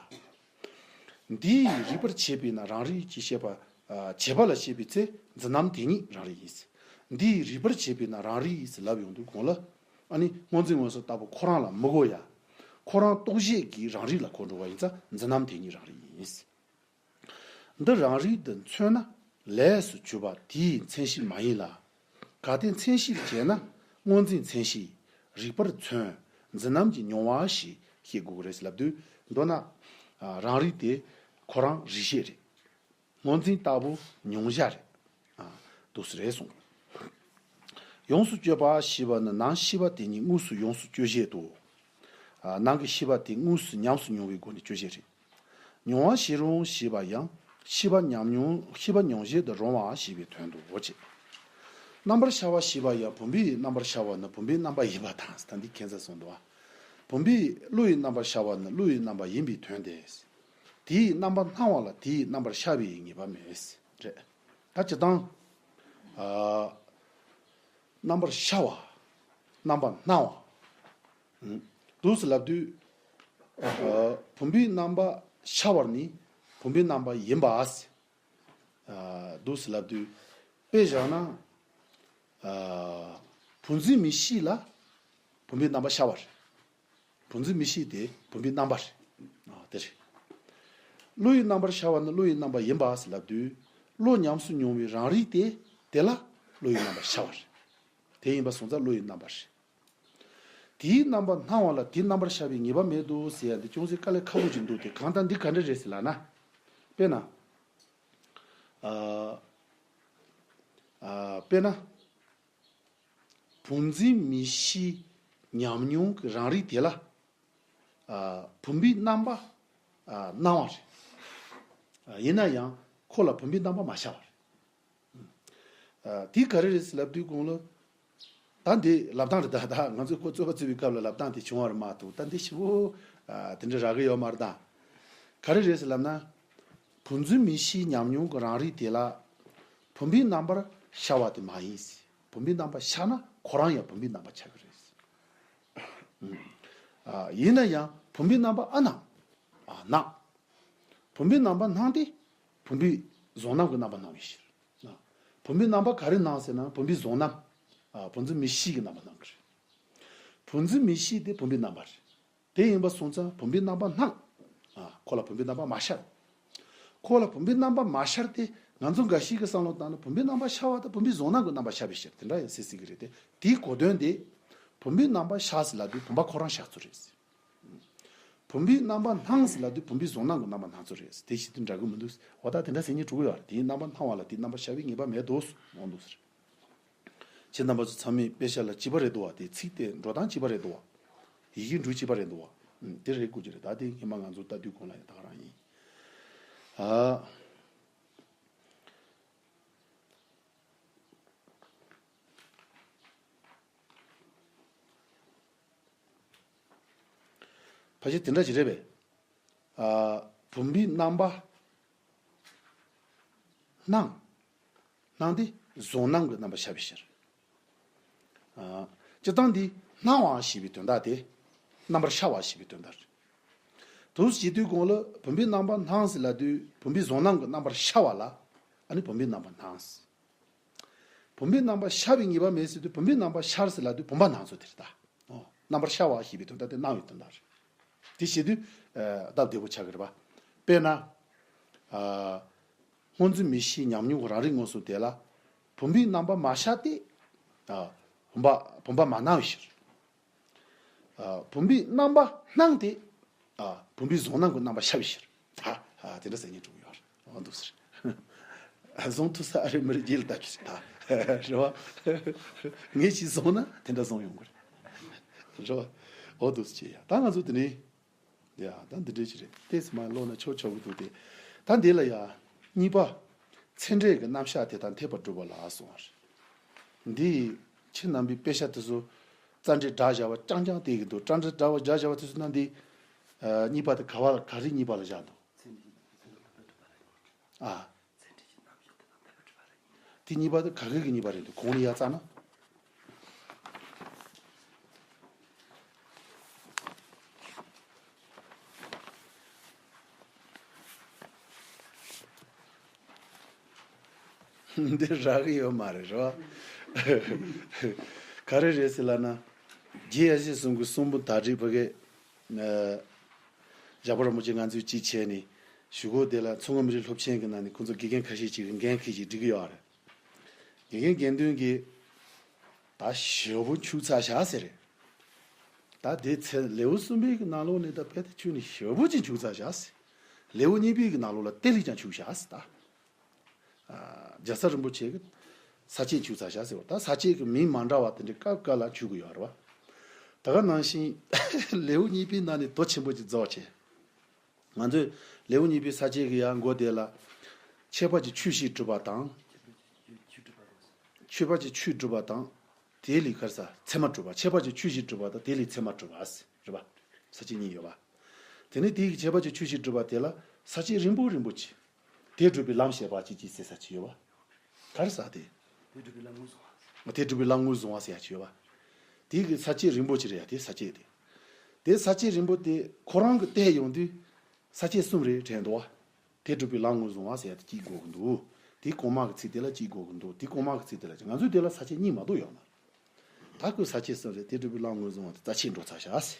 འདིས་རིག་པར་བྱེད་པས་ན་རང་རིག་ཅེས་བཤད་པ། ཨ། བྱེད་པ་ལ་བཤད་པའི་ཚེ་འཛིན་རྣམ་དེ་ཉིད་རང་རིག་ཡིན། འདིས་རིག་པར་བྱེད་པས་ན་རང་རིག་ཡིན་ཟེར་ལབ་ཡོང་དུས་གོང་ལ། ཨ་ནི་སྔོ་འཛིན་མངོན་སུམ་ལྟ་བུ་ཁོ་རང་ལ་མི་གོ་ཡ། ཁོ་རང་རྟོགས་བྱེད་ཀྱི་རང་རིག་ལ་གོ་འགྲོ་བ་ཡིན་ཙང་འཛིན་རྣམ་དེ་ཉིད་རང་རིག་ཡིན། འདི་རང་རིག་ཏུ་མཚོན་ན་ལས་སུ་གྱུར་པ་དེའི་མཚན་གཞི་མ་ཡིན་ལ། གལ་ཏེ་མཚན་གཞིར་བྱས་ན་སྔོ་འཛིན་མཚན་གཞི། རིག་པར་མཚོན། འཛིན་རྣམ་གྱི་མྱོང་བ་ཞེས་བཤད་དགོས་ཀྱི་རེད་ལབ་དུས། མདོར་ན། ཨ། རང་རིག་དེ་ཁོ་རང་རིག་བྱེད་རེད། སྔོ་འཛིན་ལྟ་བུ་མྱོང་བྱ་རེད། ཨ། འདུག་སེ་རེད་གསུངས། ཡོངས་སུ་གཅོད་པ་ཞེས་པ་ནི་ནང་ཤེས་པ་དེ་ཉིད་དངོས་སུ་ཡོངས་སུ་གཅོད་བྱེད་དོ། ཨ། ནང་གི་ཤེས་པ་དེ་དངོས་སུ་ཉམས་སུ་མྱོང་བའི་སྒོ་ནས་གཅོད་བྱེད་རེད། མྱོང་བ་བྱེད་རུང་ཞེས་པ་ཡང་ཤེས་པ་ཉམས་མྱོང་ཤེས་པ་མྱོང་བྱེད་དུ་རུང་བ་ཞེས་པའི་དོན་དུ་འོ་ཅེ། རྣམ་པར་ཤར་བ་ཞེས་པ་ཡང་བུམ་པའི་རྣམ་པར་ཤར་བ་ནི་བུམ་པའི་རྣམ་པ་ཡིན་པ་དང་། ད་འདི་ཁྱད་མཚར་གསུངས་འདུག་བ། བུམ་པའི་བློ་ཡི་རྣམ་པར་ཤར་བ་ནི་བློ་ཡི་རྣམ་པ་ཡིན་པའི་དོན་ཏེ། དེའི་རྣམ་པ་སྣང་བ་ལ་དེའི་རྣམ་པར་ཤར་བའི་ངེས་པ་མེད། རེད། ད་སྤྱིར་བཏང་། ཨ། རྣམ་པར་ཤར་བ། རྣམ་པ་སྣང་བ། ཨུ། འདུག་སེ་ལབ་དུས། ཨ། བུམ་པའི་རྣམ་པ་ཤར་བ་ནི་བུམ་པའི་རྣམ་པ་ཡིན་པ། ཨ། འདུག་སེ་ལབ་དུས། དཔེ་བཞག་ན། ཨ། བུམ་འཛིན་མིག་ཤེས་ལ་བུམ་པའི་རྣམ་པ་ཤར་བ་རེད། བུམ་འཛིན་མིག་ཤེས་དེ་བུམ་པའི་རྣམ་པ་རེད། ཨ། དེ་རེད། བློ་ཡི་རྣམ་པར་ཤར་བ་ནི་བློ་ཡི་རྣམ་པ་ཡིན་པ་ཟེར་ལབ་དུས། བློ་ཉམས་སུ་མྱོང་བའི་རང་རིག་དེ་དེ་ལ་བློ་ཡི་རྣམ་པར་ཤར་བ་རེད། དེ་ཡིན་པ་སོང་ཙང་བློ་ཡི་རྣམ་པ་རེད། དེའི་རྣམ་པ་སྣང་བ་ལ་དེའི་རྣམ་པར་ཤར་བའི་ངེས་པ་མེད་དོ་ཟེར་ཡ་འདི་ཅུང་ཟད་དཀའ་ལས་ཁག་པོ་ཅིག་འདུག་སྟེ། གང་ལྟར་འདི་ག་འདྲ་རེད་ཟེར་ལབ་ན། དཔེར་ན། ཨ། ཨ། དཔེར་ན། བུམ་འཛིན་མིག་ཤེས་ཉམས་མྱོང་གི་རང་རིག་དེ་ལ། ཨ། བུམ་པའི་རྣམ་པ། ཨ། སྣང་བ་རེད། ཨ། ཡིན་ན་ཡང་ཁོ་ལ་བུམ་པའི་རྣམ་པ་མ་ཤར་བ་རེད། ཨ། དེ་ག་རེ་རེད་ཟེར་ལབ་དུས་གོང་ལ། ད་འདི་ལབ་སྟངས་རེད། ད་ད་ང་ཚོས་ཁོ་རྩོད་པ་རྩོད་པའི་སྐབས་ལ་ལབ་སྟངས་དེ་བྱུང་བ་རེད་མ་གཏོགས། ད་འདི་ཞིབ་པོ། ཨ། དེ་འདྲ་རག་གི་ཡོད་མ་རེད་ད། ག་རེ་རེད་ཟེར་ལབ་ན། བུམ་འཛིན་མིག་ཤེས་ཉམས་མྱོང་གི་རང་རིག་དེ་ལ། བུམ་པའི་རྣམ་པར་ཤར་བ་དེ་མ་ཡིན། བུམ་པའི་རྣམ་པར་ཤར་ན་ཁོ་རང་ཡང་བུམ་པའི་རྣམ་པར་ཆགས་ཀྱི་རེད། ཨ། ཡིན་ན་ཡང་བུམ་པའི་རྣམ་པ་ཨ་སྣང་། ཨ། སྣང་། བུམ་པའི་རྣམ་པ་སྣང་སྟེ། བུམ་པའི་གཟུང་རྣམ་གྱི་རྣམ་པ་སྣང་བའི་ཕྱིར། ཨ། བུམ་པའི་རྣམ་པ་ག་རེ་སྣང་ཟེར་ན་བུམ་པའི་གཟུང་རྣམ། ཨ། བུམ་འཛིན་མིག་ཤེས་ཀྱི་རྣམ་པ་སྣང་གི་རེད། བུམ་འཛིན་མིག་ཤེས་དེ་བུམ་པའི་རྣམ་པ་རེད། དེ་ཡིན་པ་སོང་ཙང་བུམ་པའི་རྣམ་པ་སྣང་། ཨ། ཁོ་ལ་བུམ་པའི་རྣམ་པ་མ་ཤར། ཁོ་ལ་བུམ་པའི་རྣམ་པ་མ་ཤར་ཏེ། ང་ཚོ་འགའ་ཞིག་གི་བསམ་བློ་བཏང་ན་བུམ་པའི་རྣམ་པ་ཤར་བ་དང་བུམ་པའི་གཟུང་རྣམ་གྱི་རྣམ་པ་ཤར་བའི་ཕྱིར་དེ་འདྲ་ཡང་སྲིད་སྲིད་ཀྱི་རེད་དེ། དེའི་གོ་དོན་དེ། བུམ་པའི་རྣམ་པ་ཤར་ཟེར་ལབ་དུས་བུམ་པ་ཁོ་རང་ཤར་ཚུལ་རེད། བུམ་པའི་རྣམ་པ་སྣང་ཟེར་ལབ་དུས་བུམ་པའི་གཟུང་རྣམ་གྱི་རྣམ་པ་སྣང་ཚུལ་རེད། དེ་བྱེད་དུས་འདྲ་གི་མི་འདུག་འོ་ད་དེ་འདྲ་ཟེར་མཁན་འགྲོ་གི་ཡོད་རེད། དེའི་རྣམ་པ་སྣང་བ་ལ་དེའི་རྣམ་པ་ཤར་བའི་ངེས་པ་མེད་དོ་འོང་འདུག་ཟེར། ཁྱེད་རྣམ་པ་ཚོ་ཚང་མས་དཔེ་ཆ་ལ་བྱིས་པ་རེད་འདུག་བ། དེ་ཚིག་དེ་འགྲོ་སྟངས་བྱིས་པ་རེད་འདུག་བ། ཡི་གེ་འབྲུ་བྱིས་པ་རེད་འདུག་བ། ཨུམ། དེ་རེད་དགོས་ཀྱི་རེད། ད་དེ་སྔོན་མ་ང་ཚོ་ལྟ་དུས་གོང་ལ་ཡང་ད་ག་རང་ཡིན། ཨ། ཕལ་ཆེར་དེ་འདྲ་ཞིག་རེད་པས། ཨ། བུམ་པའི་རྣམ་པ་སྣང་། སྣང་སྟེ་གཟུང་རྣམ་གྱི་རྣམ་པ་ཤར་བའི་ཕྱིར། ཨ། སྤྱིར་བཏང་འདི་སྣང་བ་ཞེས་པའི་དོན་དག་དེ། རྣམ་པར་ཤར་བ་ཞེས་པའི་དོན་དག་རེད། དུ་བྱེད་དུས་གོང་ལ་བུམ་པའི་རྣམ་པ་སྣང་ཟེར་ལབ་དུས་བུམ་པའི་གཟུང་རྣམ་གྱི་རྣམ་པར་ཤར་བ་ལ། ཨ་ནི་བུམ་པའི་རྣམ་པ་སྣང་། བུམ་པའི་རྣམ་པ་ཤར་བའི་ངེས་པ་མེད་ཟེར་དུས་བུམ་པའི་རྣམ་པ་ཤར་ཟེར་ལབ་དུས་བུམ་པ་སྣང་ཚུལ་དེ་རེད་ད། ཨོ། རྣམ་པར་ཤར་བ་ཞེས་པའི་དོན་དག་དེ་སྣང་བའི་དོན་དག་རེད། དེ་བྱེད་དུས། ཨ། སྟབས་བདེ་པོ་ཆགས་ཀྱི་རེད་པ། དཔེར་ན། ཨ། སྔོ་འཛིན་མིག་ཤེས་ཉམས་མྱོང་གི་རང་རིག་མངོན་སུམ་དེ་ལ། བུམ་པའི་རྣམ་པ་མ་ཤར་ཏེ། ཨ། བུམ་པ་བུམ་པ་མ་སྣང་བའི་ཕྱིར། ཨ། བུམ་པའི་རྣམ་པ་སྣང་སྟེ། ཨ། བུམ་པའི་གཟུང་རྣམ་གྱི་རྣམ་པ་ཤར་བའི་ཕྱིར། ད། ཨ། དེ་འདྲ་ཟེར་མཁན་འགྲོ་གི་ཡོད་རེད། འོ་འདུག་ཟེར། ཨ། བཟུང་ཐུབ་ས་ཨ་རི་མི་རི་རྗེས་ལ་ལྟ་གི་རེད་ད། རེད་བ། ངས་ཅིག་བཟུང་ན་དེ་འདྲ་བཟུང་ཡོང་གི་རེད། རེད་བ། འོ་འདུག་ཟེར་བྱས་ཡ། ད་ང་ཚོ་དེ་ནས། ཡ། ད་འདི་འདྲ་ཞིག་རེད། ཏོག་ཙམ་མར་ཀློག་ན་ཆོག་ཆོག་གི་འདུག་སྟེ། ད་འདི་ལ་ཡ། གཉིས་པ། ཚད་འབྲས་ཀྱི་རྣམ་གཞག་དེ་དང་འཐད་པར་སྒྲུབ་པ་ལ་གསུངས་པ་རེད། འདི། ཁྱེད་རྣམ་པའི་དཔེ་ཆ་དེ་ཚོ། རྩ་འགྲེལ་སྒྲ་སྦྱར་བ་རྐྱང་རྐྱང་བལྟས་ཀྱི་འདུག་རྩ་འགྲེལ་སྒྲ་སྦྱར་བ་དེ་ཚོ་ན་འདི། ཨ། གཉིས་པ་དེ་ག་བ་ལ་ག་རེ་གཉིས་པ་ལ་བཞག་འདུག་ཨ། དེ་གཉིས་པ་དེ་ག་གི་གི་གཉིས་པ་རེད་འདུག་གོང་ནས་ཡར་བཙལ་ན། འདི་རག་གི་ཡོད་མ་རེད། རེད་བ། ག་རེ་རེད་ཟེར་ལབ་ན། རྗེ་ཡབ་སྲས་གསུམ་གྱི་གསུང་འབུམ་དག་སྒྲིལ་བ་གི། ཨ། ཞབས་པ་རིན་པོ་ཆེ་ང་ཚོས་ཅིག་བྱས་ནས་གཞུག་གུ་དེ་ལ་མཚོ་སྔོན་མི་རིགས་སློབ་ཆེན་གྱི་ནང་ནས་ཁོང་ཚོ་དགེ་རྒན་ཁ་ཤས་ཅིག་གི་འགན་འཁྱེར་ཅིག་སྒྲིག་གི་ཡོད་རེད། དགེ་རྒན་དགེ་འདུན་གྱིས་ད་ཞེ་པོ་འཁྱུག་ཚར་བཞག་ཟེར་རེད། ད་དེ་ཚེ་ལེའུ་གསུམ་པའི་གི་ནང་ལོགས་ནས་ད་དཔེ་དེ་ཁྱོན་ནས་ཞེ་པོ་ཅིག་འཁྱུག་ཚར་བཞག་ཟེར། ལེའུ་གཉིས་པའི་གི་ནང་ལོགས་ལ་དེ་ལས་ཀྱང་འཁྱུག་བཞག་ཟེར་ད། ཨ། རྒྱལ་ཚབ་རིན་པོ་ཆེ་གི་ས་བཅད་འཁྱུག་ཚར་བཞག་ཟེར་བ། ད་ས་བཅད་གི་མིང་མ་འདྲ་བ་དེ་འདྲའི་སྐབས་སྐབས་ལ་འཁྱུག་གི་ཡོད་རེད་བ། ད་ག་ནང་བཞིན་ལེའུ་གཉིས་པའི་ནང་ནས་མདོ་ཆེན་པོ་ཅིག་རྫོགས་བྱས། ང་ཚོས་ལེའུ་གཉིས་པའི་ས་བཅད་ཀྱི་ཡང་མགོ་དེ་ལ། ཁྱད་པར་གྱི་ཆོས་བཞི་སྒྲུབ་པ་དང་། ཁྱད་པར་གྱི་ཆོས་སྒྲུབ་པ་དང་། དེ་ལས་ག་རེ་ཟེར། མཚན་མ་སྒྲུབ་པ། ཁྱད་པར་གྱི་ཆོས་བཞི་སྒྲུབ་པ་དང་དེ་ལས་མཚན་མ་སྒྲུབ་པ། རེད་པ། ས་བཅད་གཉིས་ཡོད་པ། དེ་ནས་དེའི་ཁྱད་པར་གྱི་ཆོས་བཞི་སྒྲུབ་པ་དེ་ལ་ས་བཅད་རིང་པོ་རིང་པོ་ཅིག་དེ་སྒྲུབ་པའི་ལམ་བཤད་པ་ཅིག་ཅིག་ཟེར་ས་ཅིག་ཡོད་པ། ག་རེ་ཟེར་དེ། དེ་སྒྲུབ་པའི་ལམ་ངོས་བཟུང་བ། དེ་སྒྲུབ་པའི་ལམ་ངོས་བཟུང་བ་ཟེར་ཡ་ཅིག་ཡོད་པ། དེ་གི་ས་བཅད་རིང་པོ་ཅིག་རེད་ཡ། དེ་ས་བཅད་དེ། དེ་ས་བཅད་རིང་པོ་དེ་ཁོ་རང་གི་བལྟས་ཡོང་དུས། ས་བཅད་གསུམ་རེད་དྲན་འདུག་བ། དེ་སྒྲུབ་པའི་ལམ་ངོས་བཟུང་བ་ཟེར་ཡ་དེ་གཅིག་དགོས་ཀྱི་འདུག་དེ་གོང་མ་གི་ཚིག་དེ་ལ་གཅིག་དགོས་ཀྱི་འདུག་དེ་གོང་མ་གི་ཚིག་དེ་ལ་གཅིག་ང་ཚོའི་དེ་ལ་ས་བཅད་གཉིས་མ་གཏོགས་ཡོད་མ་རེད། ད་ཁོས་ས་བཅད་གསུམ་རེད། དེ་སྒྲུབ་པའི་ལམ་ངོས་བཟུང་བ་དེ་རྩ་ཆེན་འགྲོ་ཚར་བཞག་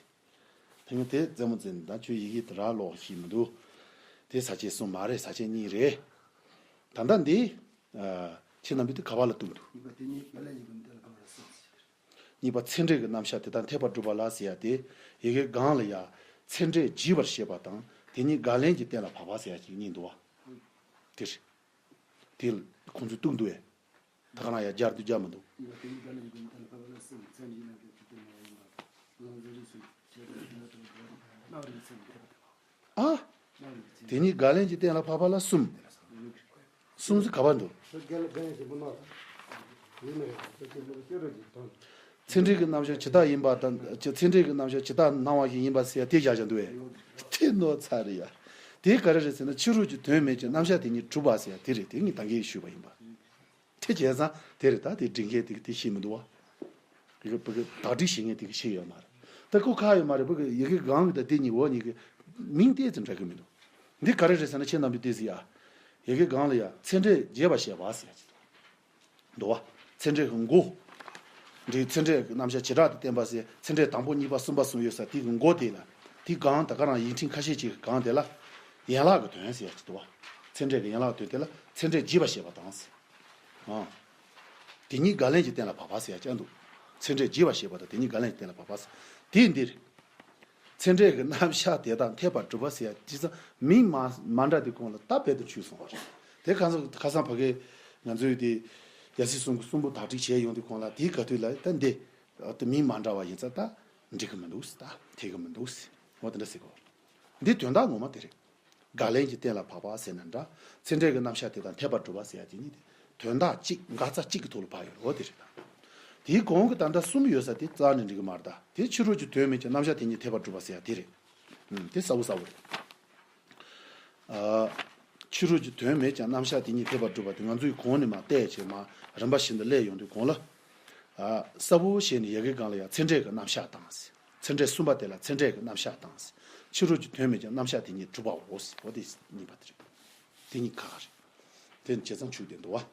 ཟེར། དེ་ནས་དེ་རྩེད་མོ་རྩེ་ནས་ད་ཁྱོད་ཡི་གེ་དེ་ར་ཀློག་ཤེས་མི་འདུག་དེ་ས་བཅད་གསུམ་མ་རེད། ས་བཅད་གཉིས་རེད། ད་ལྟ་འདི། ཨ། ཁྱེད་རྣམ་པས་དེ་ག་པ་ལ་གཏུགས་འདུག་གཉིས་པ་དེ་གཉིས་ཀ་ལ་གཉིས་པ་འདི་ལ་ག་པ་ལ་གསུམ་ཟེར། གཉིས་པ་ཚད་འབྲས་ཀྱི་རྣམ་གཞག་དེ་དང་འཐད་པར་སྒྲུབ་པ་ལ་ཟེར་ཡ་དེ། ཡི་གེ་སྒང་ལ་ཡ། ཚད་འབྲས་རྒྱས་པར་བཤད་པ་དང་དེ་ཉིད་དགག་ལན་གྱི་རྟེན་ལ་བབ་པ་ཟེར་ཡ་ཅིག་གཉིས་འདུག་བ། དེ་རེད། དེ་ཁོང་ཚོས་གཏུག་འདུག་ཨེ། ད་ག་རང་ཡང་སྦྱར་དུ་སྦྱར་མི་འདུག་ཨ། དེ་ཉིད་དགག་ལན་གྱི་རྟེན་ལ་བབ་པ་ལ་གསུམ། གསུམ་ཟེར་ག་པར་འདུག་ཚད་འབྲས་ཀྱི་རྣམ་གཞག་ཇི་ལྟར་ཡིན་པ་དང་ཚད་འབྲས་ཀྱི་རྣམ་གཞག་ཇི་ལྟར་སྣང་བ་བཞིན་ཡིན་པ་ཟེར་ཡ་དེ་བཞག་བཞག་འདུག་ཨེ། དེ་ནོར་ཚར་རེད་ཡ། དེ་ག་རེ་རེད་ཟེར་ན་ཕྱི་རོལ་གྱི་དོན་མེད་ཀྱང་རྣམ་གཞག་དེ་ཉིད་གྲུབ་པ་ཟེར་ཡ་དེ་རེད། དེ་ངས་ད་གིན་ཞུས་པ་ཡིན་པ། དེ་བྱས་ཙང་དེ་རེད། ད་དེ་འདྲི་མཁན་དེ་གི་དེ་ཤེས་མི་འདུག་བ། དེ་གི་བུ་གི་དག་སྒྲིག་བྱེད་མཁན་དེ་གི་ཤེས་ཡོད་མ་རེད། ད་ཁོ་ཁག་ཡོད་མ་རེད། བུ་གི་ཡི་གེ་གང་གི་ད་དེ་གཉིས་འོ་གཉིས་གི་མིང་དེ་ཙམ་འདྲ་གི་མི་འདུག་འདི་ག་རེ་རེད་ཟེར་ན་ཁྱེད་རྣམ་པས་བལྟས་ཟིན་ཡ། ཡི་གེ་གང་ལ་ཡ་ཚད་འབྲས་རྒྱས་པར་བཤད་པ་ཟེར་ཡ་ཅིག་འདུག་བ། ཚད་འབྲས་ཀྱི་མགོ། འདིའི་ཚད་འབྲས་ཀྱི་རྣམ་གཞག་བྱེ་བྲག་ཏུ་བསྟན་པ་ཟེར་ཚད་འབྲས་དང་པོ་གཉིས་པ་གསུམ་པ་གསུམ་ཡོད་ས་དེ་གི་མགོ་དེ་ལ། དེ་གང་ད་ག་རང་ཡིག་ཕྲེང་ཁ་ཤས་ཅིག་གི་གང་དེ་ལ། ཡན་ལག་གི་དོན་ཟེར་ཡ་ཅིག་འདུག་བ། ཚད་འབྲས་ཀྱི་ཡན་ལག་དོན་དེ་ལ་ཚད་འབྲས་རྒྱས་པར་བཤད་པ་དང་ཟེར། ཨང་། དེ་ཉིད་དགག་ལན་གྱི་རྟེན་ལ་བབ་པ་ཟེར་ཡ་ཅིག་འདུག་ཚད་འབྲས་རྒྱས་པར་བཤད་པ་དང་དེ་ཉིད་དགག་ལན་གྱི་རྟེན་ལ་བབ་པ་ཟེར། དེ་འདིར། ཚད་འབྲས་ཀྱི་རྣམ་གཞག་དེ་དང་འཐད་པར་གྲུབ་པ་ཟེར་ཡ་ཅི་ཙམ་མིང་མ་མ་འདྲ་དེ་གོང་ལ་ད་རྦད་དེ་ཆུད་སོང་བ་རེད། དེ་ཁ་སང་ཁ་སང་ཕ་གི་ང་ཚོས་དེ་ཡ་སྲིད་གསུམ་གྱི་གསུམ་པོ་དག་སྒྲིག་བྱས་ཡོང་དུས་གོང་ལ་དེའི་ག་དུས་ལ་ད་འདི་དེ་མིང་མ་འདྲ་བ་ཡིན་ཙང་ད་འགྲིག་གི་མི་འདུག་ཟེར། ད་འཐད་གི་མི་འདུག་ཟེར། འོ་དེ་འདྲ་ཟེར་གོ། འདི་དོན་དག་ངོ་མ་དེ་རེད། དགག་ལན་གྱི་རྟེན་ལ་བབ་པ་ཟེར་ན་འདྲ། ཚད་འབྲས་ཀྱི་རྣམ་གཞག་དེ་དང་འཐད་པར་གྲུབ་པ་ཟེར་ཡ་དེ་ཉིད་དེ། དོན་དག་གཅིག་འགག་རྩ་གཅིག་གི་ཐོག་ལ་བབས་ཡོད་རེད། འོ་དེ་རེད་ད། དེའི་གོང་གི་ད་ལྟ་གསུམ་ཡོད་ས་དེ་རྩ་ནས་འགྲིག་གི་མ་རེད་ད། དེ་ཕྱི་རོལ་གྱི་དོན་མེད་ཀྱང་རྣམ་གཞག་དེ་ཉིད་འཐད་པར་གྲུབ་པ་ཟེར་ཡ་དེ་རེད། ཨུམ། དེ་གསལ་པོ་གསལ་པོ་རེད། ཨ། ཕྱི་རོལ་གྱི་དོན་མེད་ཀྱང་རྣམ་གཞག་དེ་ཉིད་འཐད་པར་གྲུབ་པ་དེ་ང་ཚོས་གོང་ནས་མར་བལྟས་བྱས་མར་རིམ་པ་བཞིན་དུ་སླེབས་ཡོང་དུས་གོང་ལ། ཨ། གསལ་པོ་བྱས་ནས་ཡ་གི་སྒང་ལ་ཡང་ཚད་འབྲས་ཀྱི་རྣམ་གཞག་དང་། ཚད་འབྲས་གསུམ་པ་དེ་ལ་ཚད་འབྲས་ཀྱི་རྣམ་གཞག་དང་། ཕྱི་རོལ་གྱི་དོན་མེད་ཀྱང་རྣམ་གཞག་དེ་ཉིད་གྲུབ་པའོ། འོ་དེ་གཉིས་པ་དེ་རེད། དེ་གཉིས་ཁག་རེད། དེ་ནི་བྱས་ཙང་ཆུད་དེ་འདུག་བ།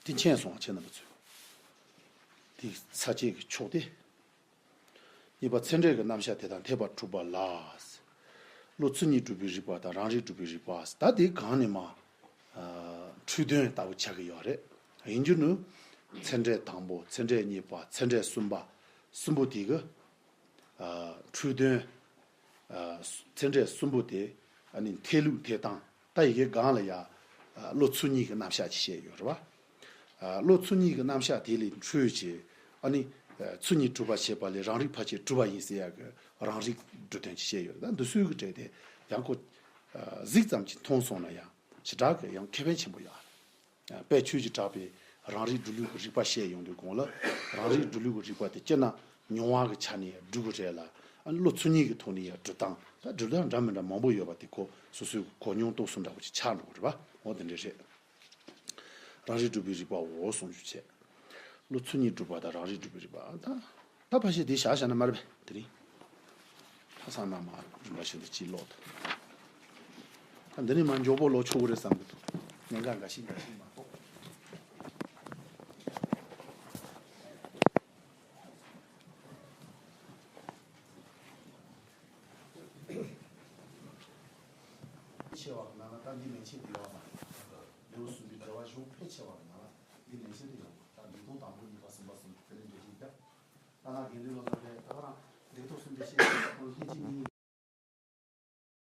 དེ་མཁྱེན་སོང་བ་ཁྱེད་རྣམ་པ་ཚོས། དེ་ས་བཅད་ཀྱི་ཕྱོགས་དེ། གཉིས་པ་ཚད་འབྲས་ཀྱི་རྣམ་གཞག་དེ་དང་འཐད་པར་གྲུབ་པ་ལ། བློ་ཚུལ་གཉིས་སྒྲུབ་པའི་རིགས་པ་དང་རང་རིག་སྒྲུབ་པའི་རིགས་པ། ད་དེ་གང་ནས་མ། འཁྲུལ་དོན་ལྟ་བུ་ཆགས་ཀྱི་ཡོད་རེད། ཡིན་རྒྱུ་ནི། ཚད་འབྲས་དང་པོ་ཚད་འབྲས་གཉིས་པ་ཚད་འབྲས་གསུམ་པ། གསུམ་པོ་དེ་གི། འཁྲུལ་དོན། ཚད་འབྲས་གསུམ་པོ་དེ། ཨ་ནི་འཐད་ལུགས་འཐད་སྟངས། ད་ཡི་གེ་སྒང་ལ་ཡ། བློ་ཚུལ་གཉིས་ཀྱི་རྣམ་གཞག་ཅིག་བཤད་ཡོད་རེད་བ། བློ་ཚུལ་གཉིས་ཀྱི་རྣམ་གཞག་དེ་ལས་འཁྲུལ་བྱས། ཨ་ནི། ཚུལ་གཉིས་གྲུབ་པ་བྱེད་པ་ལས་རང་རིག་ཕར་ཕྱིན་གྲུབ་པ་ཡིན་ཟེར་ཡ་གི་རང་རིག་སྒྲུབ་དོན་ཅིག་བཤད་ཡོད་རེད། ད་འདི་ཚོའི་གི་གྲས་དེ་ཡང་ཁོ། གཟིགས་ཙམ་གྱིས་མཐོང་སོང་ན་ཡང་ཞེ་དྲག་གི་ཡང་ཁེ་ཕན་ཆེན་པོ་ཡོད་རེད། དཔལ་ཆོས་ཀྱི་གྲགས་པའི་རང་རིག་སྒྲུབ་ལུགས་ཀྱི་རིགས་པ་བཤད་ཡོང་དུས་གོང་ལ། རང་རིག་སྒྲུབ་ལུགས་ཀྱི་རིགས་པ་དེ་སྤྱིར་ན་མྱོང་བ་གི་ཆ་ནས་སྒྲུབ་ཀྱི་རེད་ལ། ཨ་ནི་བློ་ཚུལ་གཉིས་ཀྱི་ཐོག་ནས་ཡང་སྒྲུབ་སྟངས། ད་སྒྲུབ་སྟངས་འདྲ་མི་འདྲ་མང་པོ་ཡོད་པ་དེ་ཁོ་སོ་སོའི་གོ་མྱོང་རྟོགས་ཚུལ་འདྲ་པོ་ཅིག་ཆགས་འགྲོ་གི་རེད་པ། འོ་དེ་འདྲ་རེད། རང་རིག་སྒྲུབ་པའི་རིགས་པའོ་གསུང་རྒྱུ་བྱས། བློ་ཚུལ་གཉིས་སྒྲུབ་པ་དང་རང་རིག་སྒྲུབ་པའི་རིགས་པ། ཨ་ད། ད་ཕལ་ཆེར་དེ་བཞག་བཞག་ན་མ་རེད་པས་དེ་རིང་། ཁ་སང་ན་མ་རིམ་པ་བཞིན་དུ་ཅིག་ཀློག་དང་། ད་འདི་ནས་མར་མགྱོགས་པོ་ཀློག་ཆོག་གི་རེད་བསམ་གི་འདུག་ཉེན་ཁ་འགའ་ཞིག་འགའ་ཞིག་མ་གཏོགས། ཆེ་བ་གི་ནང་ལ་ད་འདི་མན་ཆད་དུ་ཡོད་པ། ལེའུ་གསུམ་པའི་འགྲེལ་པ་གཞུང་ཕལ་ཆེ་བ་གི་ནང་ལ་འདི་མན་ཆད་དུ་ཡོད་པ། ད་ལེའུ་དང་པོ་གཉིས་པ་གསུམ་པ་གསུམ་དེ་ལས་འགྲེལ་བཤད་བརྒྱབ། ད་ང་དགེ་འདུན་བློ་བཟང་ཕེ་ད་ག་རང་ལེགས་ཐོག་གསུམ་པའི་བཤད་ཁོང་ལྷན་ཅིག་གཉིས་